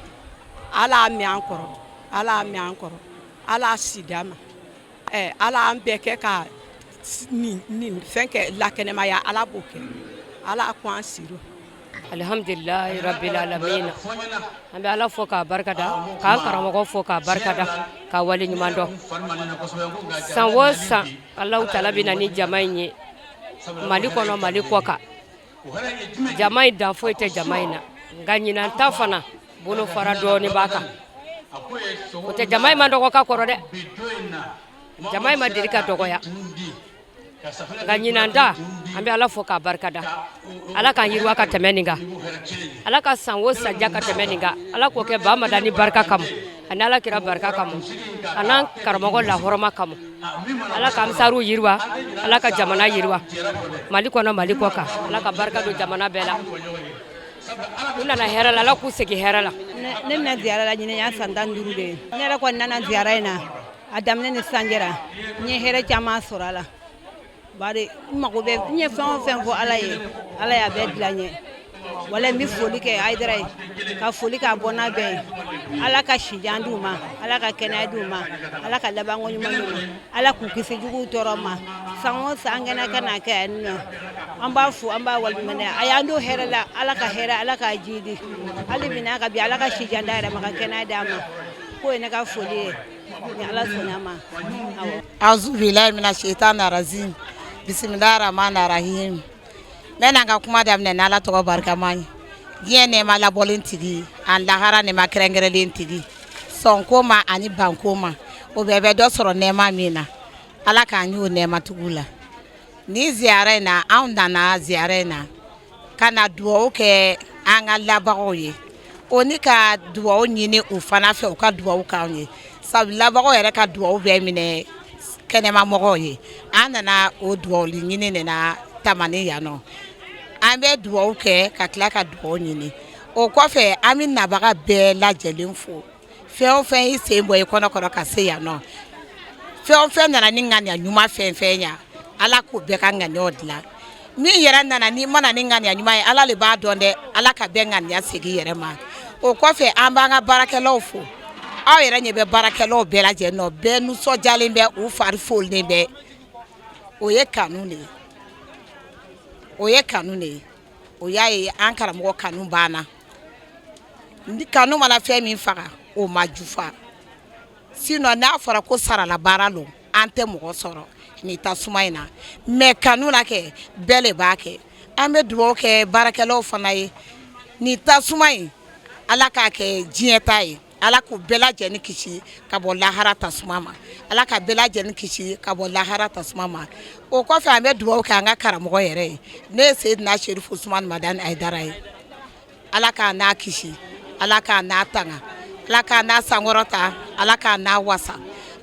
Ala y'a mɛn an kɔrɔ, Ala y'a mɛn an kɔrɔ, Ala y'a si d'an ma. Ala y'an bɛɛ kɛ ka nin fɛn kɛ lakɛnɛmaya, Ala b'o kɛ. Ala ko an siro. Alhamdulilahi rabbil alamin. An bɛ Ala fo k'a barikada, k'an karamɔgɔ fo k'a barikada, k'a wale ɲuman dɔn. San o san Alahu taala bɛ na ni jama in ye Mali kɔnɔ, Mali kɔ kan. Jama in dan foyi tɛ jama in na, nka ɲinan ta fana bolo fara dɔɔnin b'a kan. O tɛ jama in ma dɔgɔ ka kɔrɔ dɛ, jama in ma deli ka dɔgɔya, nka ɲinan ta an bɛ Ala fo k'a barikada. Ala k'an yiriwa ka tɛmɛ nin kan, Ala ka san o san diya ka tɛmɛ nin kan. Ala k'o kɛ Bamada ni barika kama, ani Ala kira barika kama, ani karamɔgɔ lahɔrɔma kama. Ala ka ansaruw yiriwa, Ala ka jamana yiriwa, Mali kɔnɔ, Mali kɔ kan. Ala ka barika don jamana bɛɛ la. U nana hɛrɛ la, Ala k'u segin hɛrɛ la. Ne bɛna ziyara la ɲinɛ y'a san 15 de ye. Ne yɛrɛ kɔni nana ziyara in na, a daminɛ ni sisan cɛra, n ye hɛrɛ caman sɔrɔ a la. Bari n mago bɛ, n ye fɛn o fɛn fɔ Ala ye, Ala y'a bɛɛ dilan n ye. Wala n bɛ foli kɛ Hayidara ye, ka foli k'a bɔnna bɛɛ ye. Ala ka sijan d'u ma, Ala ka kɛnɛya d'u ma, Ala ka labanko ɲuman d'u ma, Ala k'u kisi juguw tɔɔrɔ ma. San o san an kɛnɛ ka na kɛ yan nɔ, an b'a fo, an b'a waleɲuman. A y'an don hɛrɛ la, Ala ka hɛrɛ, Ala k'a jidi. Hali bi n'a ka bi, Ala ka sijan d'a yɛrɛ ma, ka kɛnɛya d'a ma. K'o ye ne ka foli ye, ni Ala sɔnna a ma. Awɔ. Auzubilahi mina shaitani rajim. Bisimilahi rahmani rahim. N bɛna n ka kuma daminɛ n'Ala tɔgɔ barikama ye. Diɲɛ nɛɛma labɔlen tigi, ani lahara nɛɛma kɛrɛnkɛrɛnlen tigi, sɔnko ma ani banko ma, o bɛɛ bɛ dɔ sɔrɔ nɛɛma min na, Ala k'an y'o nɛɛmatigiw la. Ni ziyara in na, anw nana ziyara in na ka na dugawu kɛ an ka labagaw ye, o ni ka dugawu ɲini u fana fɛ, u ka dugawu k'anw ye, sabu labagaw yɛrɛ ka dugawu bɛ minɛ kɛnɛma mɔgɔw ye. An nana o dugawuli ɲini de na Tamani yan nɔ. An bɛ dugawu kɛ ka tila ka dugawu ɲini. O kɔfɛ, an bɛ nabaga bɛɛ lajɛlen fo. Fɛn o fɛn y'i sen bɔ i kɔnɔ kɔrɔ ka se yan nɔ, fɛn o fɛn nana ni ŋaniya ɲuman fɛn fɛn ya, Ala k'o bɛɛ ka ŋaniyaw dilan. Min yɛrɛ nana n'i ma na ni ŋaniya ɲuman ye, Ala de b'a dɔn dɛ. Ala ka bɛɛ ŋaniya segin yɛrɛ ma. O kɔfɛ, an b'an ka baarakɛlaw fo. Aw yɛrɛ ɲɛ bɛ baarakɛlaw bɛɛ lajɛlen nɔ, bɛɛ nisɔndiyalen bɛ, u fari folilen bɛ. O ye kanu de ye, o ye kanu de ye. O y'a ye an karamɔgɔ kanu banna. Ni kanu mana fɛn min faga, o ma jufa. Sinon n'a fɔra ko sarala baara don, an tɛ mɔgɔ sɔrɔ nin tasuma in na, mais kanu na kɛ, bɛɛ de b'a kɛ. An bɛ dugawu kɛ baarakɛlaw fana ye, nin tasuma in, Ala k'a kɛ diɲɛ ta ye. Ala k'u bɛɛ lajɛlen kisi ka bɔ lahara tasuma ma. Ala ka bɛɛ lajɛlen kisi ka bɔ lahara tasuma ma. O kɔfɛ, an bɛ dugawu kɛ an ka karamɔgɔ yɛrɛ ye, ne ye Seyidina Serifu Usumani Madani Hayidara ye. Ala k'a n'a kisi, Ala k'a n'a tanga, Ala k'a n'a sankɔrɔta, Ala k'a n'a wasa,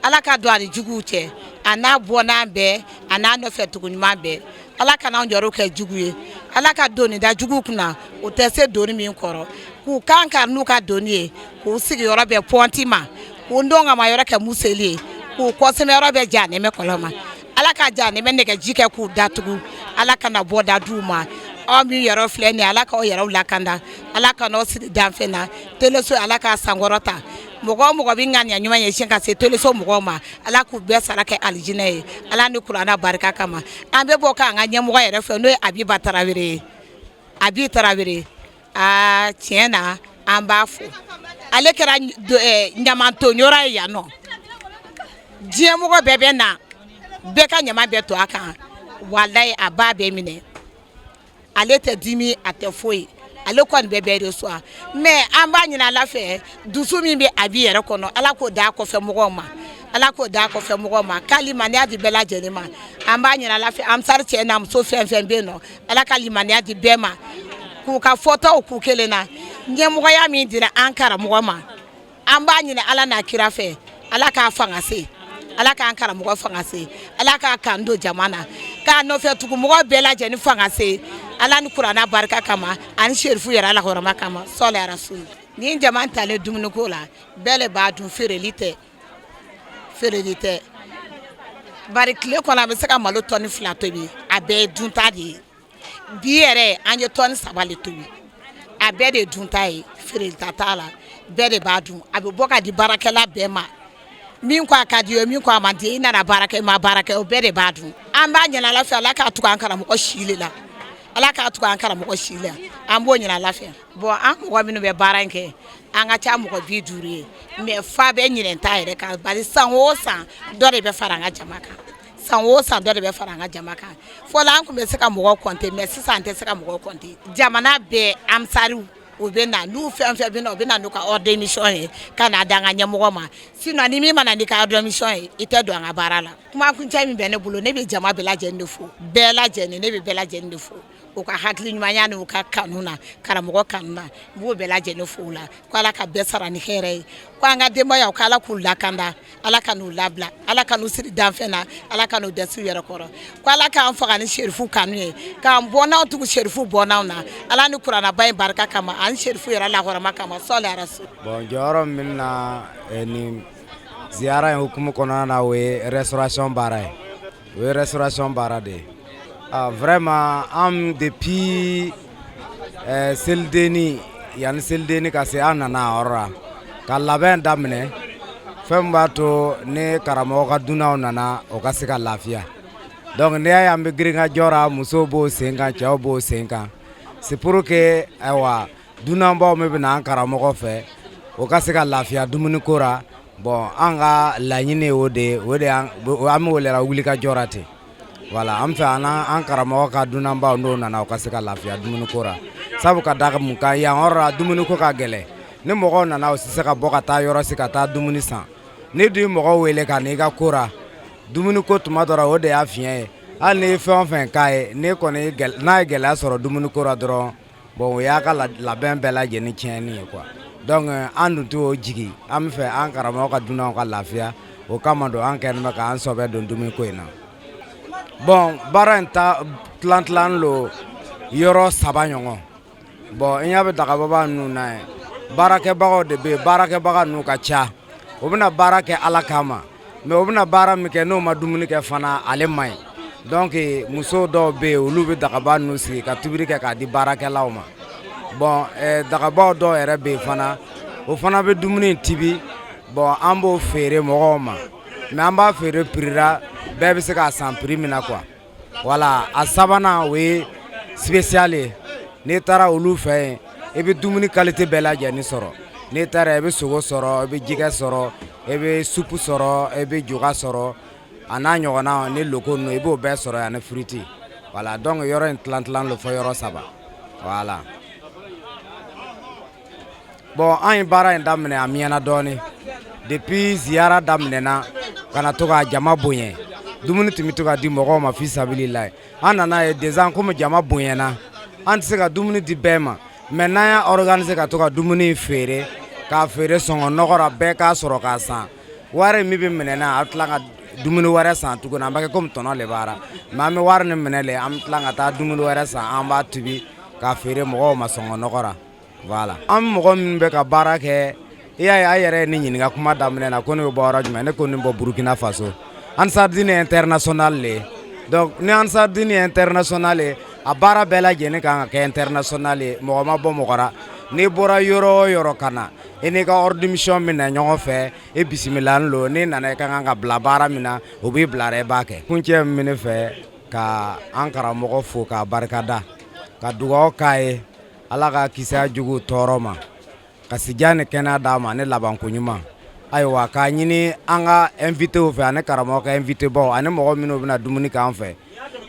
Ala ka don a ni juguw cɛ, a n'a bɔnna bɛɛ, a n'a nɔfɛ tugu ɲuman bɛɛ. Ala kana anw yɛrɛw kɛ jugu ye. Ala ka doni da juguw kunna, u tɛ se doni min kɔrɔ, k'u kan kari n'u ka doni ye, k'u sigiyɔrɔ bɛn pɔnti ma, k'u ndɔnkama yɔrɔ kɛ museli ye, k'u kɔsɛmɛ yɔrɔ bɛn janɛmɛ kɔlɔn ma. Ala ka janɛmɛ nɛgɛji kɛ k'u datugu. Ala kana bɔda d'u ma. Aw min yɛrɛ filɛ nin ye, Ala k'aw yɛrɛw lakanda, Ala kan'aw siri danfɛn na. Teleso, Ala k'a sankɔrɔta. Mɔgɔ o mɔgɔ bɛ ŋaniya ɲuman ɲɛsin ka se teleso mɔgɔw ma, Ala k'u bɛɛ sara kɛ alijinɛ ye, Ala ni kuranɛ barika kama. An bɛ bɔ k'an ka ɲɛmɔgɔ yɛrɛ fɛ, n'o ye Abiba Tarawele ye. Abi Tarawele, aa tiɲɛ na, an b'a fo. Ale kɛra ɲamantonyɔrɔ ye yan nɔ. Diɲɛmɔgɔ bɛɛ bɛ na, bɛɛ ka ɲama bɛɛ to a kan. Walayi, a b'a bɛɛ minɛ. Ale tɛ dimi, a tɛ foyi. Ale kɔni bɛ bɛɛ de suwa, mais an b'a ɲini Ala fɛ, dusu min bɛ a bi yɛrɛ kɔnɔ, Ala k'o d'a kɔfɛ mɔgɔw ma, Ala k'o d'a kɔfɛ mɔgɔw ma, k'a limaniya di bɛɛ lajɛlen ma. An b'a ɲini Ala fɛ, Ansar cɛ n'a muso fɛn fɛn bɛ yen nɔ, Ala ka limaniya di bɛɛ ma, k'u ka fɔtaw k'u kelen na. Ɲɛmɔgɔya min dira an karamɔgɔ ma, an b'a ɲini Ala n'a kira fɛ, Ala k'a fanga se, Ala k'an karamɔgɔ fanga se, Ala k'a kan don jama na, k'a nɔfɛ tugumɔgɔ bɛɛ lajɛlen fanga se, Ala ni kuranɛ barika kama ani serifu yɛrɛ ala hɔrɔma kama, sɔli rasul. Ni jama talen dumuniko la, bɛɛ le b'a dun, feereli tɛ, feereli tɛ, bari tile kɔnɔ a bɛ se ka malo tɔni 2 tobi, a bɛɛ ye dunta de ye. Bi yɛrɛ an ye tɔni 3 le tobi, a bɛɛ de ye dunta ye, feerelita t'a la, bɛɛ de b'a dun. A bɛ bɔ ka di baarakɛla bɛɛ ma, min ko a ka di ye, min ko a man di, i nana baara kɛ, i ma baara kɛ, o bɛɛ de b'a dun. An b'a ɲini Ala fɛ, Ala k'a tugu an karamɔgɔ si le la, Ala k'a tugu an karamɔgɔ si la, an b'o ɲini Ala fɛ. Bon, an mɔgɔ minnu bɛ baara in kɛ, an ka ca mɔgɔ 50 ye, mais fa bɛ ɲinɛ ta yɛrɛ kan, bari san o san dɔ de bɛ fara an ka jama kan, san o san dɔ de bɛ fara an ka jama kan. Fɔlɔ an tun bɛ se ka mɔgɔ compter, mais sisan an tɛ se ka mɔgɔ compter. Jamana bɛɛ ansariw u bɛ na, n'u fɛn fɛn bɛ na, u bɛ na n'u ka ordre de mission ye ka n'a di an ka ɲɛmɔgɔ ma. Sinon ni min ma na n'i ka ordre de mission ye, i tɛ don an ka baara la. Kuma kuncɛ min bɛ ne bolo, ne bɛ jama bɛɛ lajɛlen de fo, bɛɛ lajɛlen, ne bɛ bɛɛ lajɛlen de fo u ka hakili ɲumanya n'u ka kanu na, karamɔgɔ kanu na. N b'o bɛɛ lajɛlen fo u la, ko Ala ka bɛɛ sara ni hɛrɛ ye, ko an ka denbayaw, ko Ala k'u lakanda, Ala ka n'u labila, Ala ka n'u siri danfɛn na, Ala ka n'u dɛsɛ u yɛrɛ kɔrɔ, ko Ala k'an faga ni serifu kanu ye, k'an bɔnnaw tugu serifu bɔnnaw na, Ala ni kuranaba in barika kama ani serifu yɛrɛ lahɔrɔma kama, sɔli rasul. Bon, jɔyɔrɔ min na nin ziyara in hukumu kɔnɔna na, o ye restauration baara ye, o ye restauration baara de ye. Ah, vraiment, an depuis selideni, yanni selideni ka se, an nana a yɔrɔ la ka labɛn daminɛ, fɛn min b'a to ni karamɔgɔ ka dunanw nana, o ka se ka lafiya. Donc n'i y'a ye an bɛ girinkajɔ la, musow b'o sen kan, cɛw b'o sen kan, c'est pour que ayiwa dunanbaw min bɛ na an karamɔgɔ fɛ, o ka se ka lafiya dumuniko la. Bon, an ka laɲini ye o de ye, o de an bɛ o la wuli ka jɔ la ten. Voilà, an fɛ an karamɔgɔ ka dunanbaw, n'o nana, o ka se ka lafiya dumuniko la, sabu ka da mun kan, yan yɔrɔ la dumuniko ka gɛlɛn. Ni mɔgɔw nana, u tɛ se ka bɔ ka taa yɔrɔ si ka taa dumuni san. Ni dun ye mɔgɔw wele ka na i ka ko la, dumuniko tuma dɔ la, o de y'a fiɲɛ ye. Hali ni ye fɛn o fɛn k'a ye, n'e kɔni n'a ye gɛlɛya sɔrɔ dumuniko la dɔrɔn, bon, o y'a ka labɛn bɛɛ lajɛlen tiɲɛni ye quoi. Donc an dun t'o jigi, an bɛ fɛ an karamɔgɔ ka dunanw ka lafiya, o kama don an kɛlen bɛ k'an sɔbɛ don dumuniko in na. Bon, baara in ta tilan tilan lo yɔrɔ 3 ɲɔgɔn. Bon, i ɲɛ bɛ dagababa ninnu na ye, baarakɛbagaw de bɛ yen, baarakɛbaga ninnu ka ca. O bɛna baara kɛ Ala kama, mais o bɛna baara min kɛ, n'o ma dumuni kɛ fana, ale man ɲi. Donc muso dɔw bɛ yen, olu bɛ dagaba ninnu sigi ka tobili kɛ k'a di baarakɛlaw ma. Bon, dagabaw dɔw yɛrɛ bɛ yen fana, o fana bɛ dumuni tibi. Bon, an b'o feere mɔgɔw ma, mais an b'a feere prix la bɛɛ bɛ se k'a san prix min na quoi. Voilà, a sabanan, o ye spécial ye. N'i taara olu fɛ yen, i bɛ dumuni qualité bɛɛ lajɛlen sɔrɔ. N'i taara, i bɛ sogo sɔrɔ, i bɛ jɛgɛ sɔrɔ, i bɛ supu sɔrɔ, i bɛ juga sɔrɔ, a n'a ɲɔgɔnna ni loko ninnu, i b'o bɛɛ sɔrɔ yan, ni frites. Voilà, donc yɔrɔ in tilan tilan lo fɔ yɔrɔ 3. Voilà. Bon, an ye baara in daminɛ, a mɛnna dɔɔnin. Depuis ziyara daminɛna ka na to ka jama bonya, dumuni tun bɛ to ka di mɔgɔw ma fi sabilila. An nana ye déjà komi jama bonyana, an tɛ se ka dumuni di bɛɛ ma, mais n'an y'a organiser ka to ka dumuni feere, k'a feere sɔngɔ nɔgɔ la, bɛɛ k'a sɔrɔ k'a san, wari min bɛ minɛ na, a bɛ tila ka dumuni wɛrɛ san tuguni, an b'a kɛ komi tɔnɔ de b'a la. Mais an bɛ wari nin minɛ le, an bɛ tila ka taa dumuni wɛrɛ san, an b'a tobi k'a feere mɔgɔw ma sɔngɔ nɔgɔ la. Voilà, an mɔgɔ minnu bɛ ka baara kɛ, i y'a ye, a yɛrɛ ye ne ɲininka kuma daminɛ na ko ne bɛ bɔ yɔrɔ jumɛn. Ne ko ne bɔ Burukina Faso. Ansardine international le. Donc ni Ansardine international ye, a baara bɛɛ lajɛlen kan ka kɛ international ye, mɔgɔ ma bɔ mɔgɔ la. N'i bɔra yɔrɔ o yɔrɔ ka na, i n'i ka ordre de mission bɛ na ɲɔgɔn fɛ, i bisimila lo. N'i nana, i ka kan ka bila baara min na, o b'i bila, i b'a kɛ. Kuncɛ min bɛ ne fɛ, ka an karamɔgɔ fo k'a barikada, ka dugawu k'a ye, Ala ka kisi jugu tɔɔrɔ ma, ka sijan ni kɛnɛya d'a ma, ne labanko ɲuman. Ayiwa, k'a ɲini an ka invitéw fɛ, ani karamɔgɔ ka invité baw, ani mɔgɔ minnu bɛna dumuni k'an fɛ,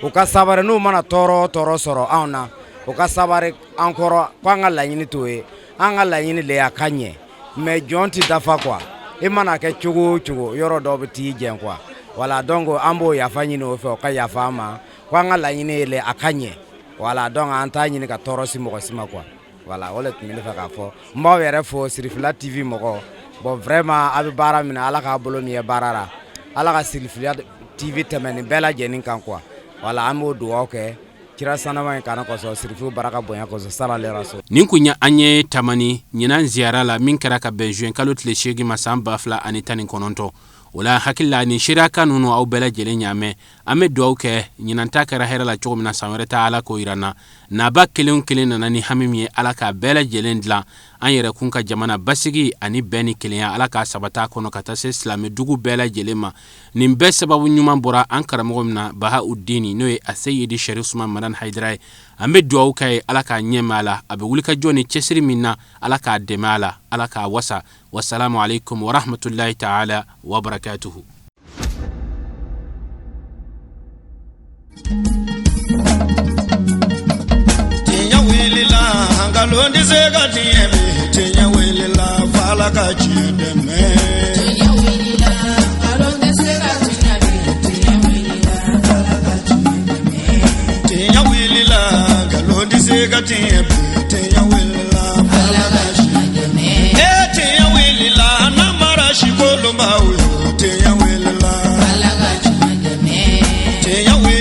u ka sabari. N'u mana tɔɔrɔ o tɔɔrɔ sɔrɔ anw na, O ka sabari an kɔrɔ, ko an ka laɲini t'o ye, an ka laɲini le a ka ɲɛ. Mais jɔn tɛ dafa quoi, i mana kɛ cogo o cogo, yɔrɔ dɔw bɛ t'i jɛn quoi. Voilà, donc an b'o yafa ɲini o fɛ, o ka yafa an ma, ko an ka laɲini ye le a ka ɲɛ. Voilà, donc an t'a ɲini ka tɔɔrɔ si mɔgɔ si ma quoi. Voilà, o le tun bɛ ne fɛ k'a fɔ. N b'aw yɛrɛ fo, Sirifila TV mɔgɔ. Bon, vraiment, a bɛ baara min na, Ala k'a bolo min ye baara la, Ala ka Sirifila TV tɛmɛ nin bɛɛ lajɛlen kan quoi. Voilà, an b'o dugawu kɛ kira sanama in kanu kosɔn, Sirifu baraka bonya kosɔn, salale rasul. Nin kun ye an ye Tamani ɲinan ziyara la min kɛra ka bɛn juin kalo tile 8 ma san 2019. O la, hakili la, nin seereyakan ninnu, aw bɛɛ lajɛlen y'a mɛn. An bɛ dugawu kɛ, ɲinan ta kɛra hɛrɛ la cogo min na, san wɛrɛ ta, Ala k'o yira n na. Naba kelen o kelen nana ni hami min ye, Ala k'a bɛɛ lajɛlen dilan. An yɛrɛ kun ka jamana basigi ani bɛn ni kelenya, Ala k'a sabata kɔnɔ ka taa se silamɛdugu bɛɛ lajɛlen ma. Nin bɛɛ sababu ɲuman bɔra an karamɔgɔ min na, Baha Udini, n'o ye Aseyidi Sharif Usman Madani Hayidara ye. An bɛ dugawu k'a ye, Ala k'a ɲɛma a la. A bɛ wulikajɔ ni cɛsiri min na, Ala k'a dɛmɛ a la, Ala k'a wasa. Wasalamu alaikum warahmatullahi taala wabarakatuhu. Tiɲɛ wulila, nkalon tɛ se ka tiɲɛ bi. Tiɲɛ wulila, f'Ala ka tiɲɛ dɛmɛ. Tiɲɛ wulila, nkalon tɛ se ka tiɲɛ bi. Tiɲɛ wulila, f'Ala ka tiɲɛ dɛmɛ. Tiɲɛ wulila, nkalon tɛ se ka tiɲɛ bi. Tiɲɛ wulila, f'Ala ka tiɲɛ dɛmɛ. Ee, tiɲɛ wulila, namara si kolonbaw yo. Tiɲɛ wulila, Ala ka tiɲɛ dɛmɛ. Tiɲɛ wulila.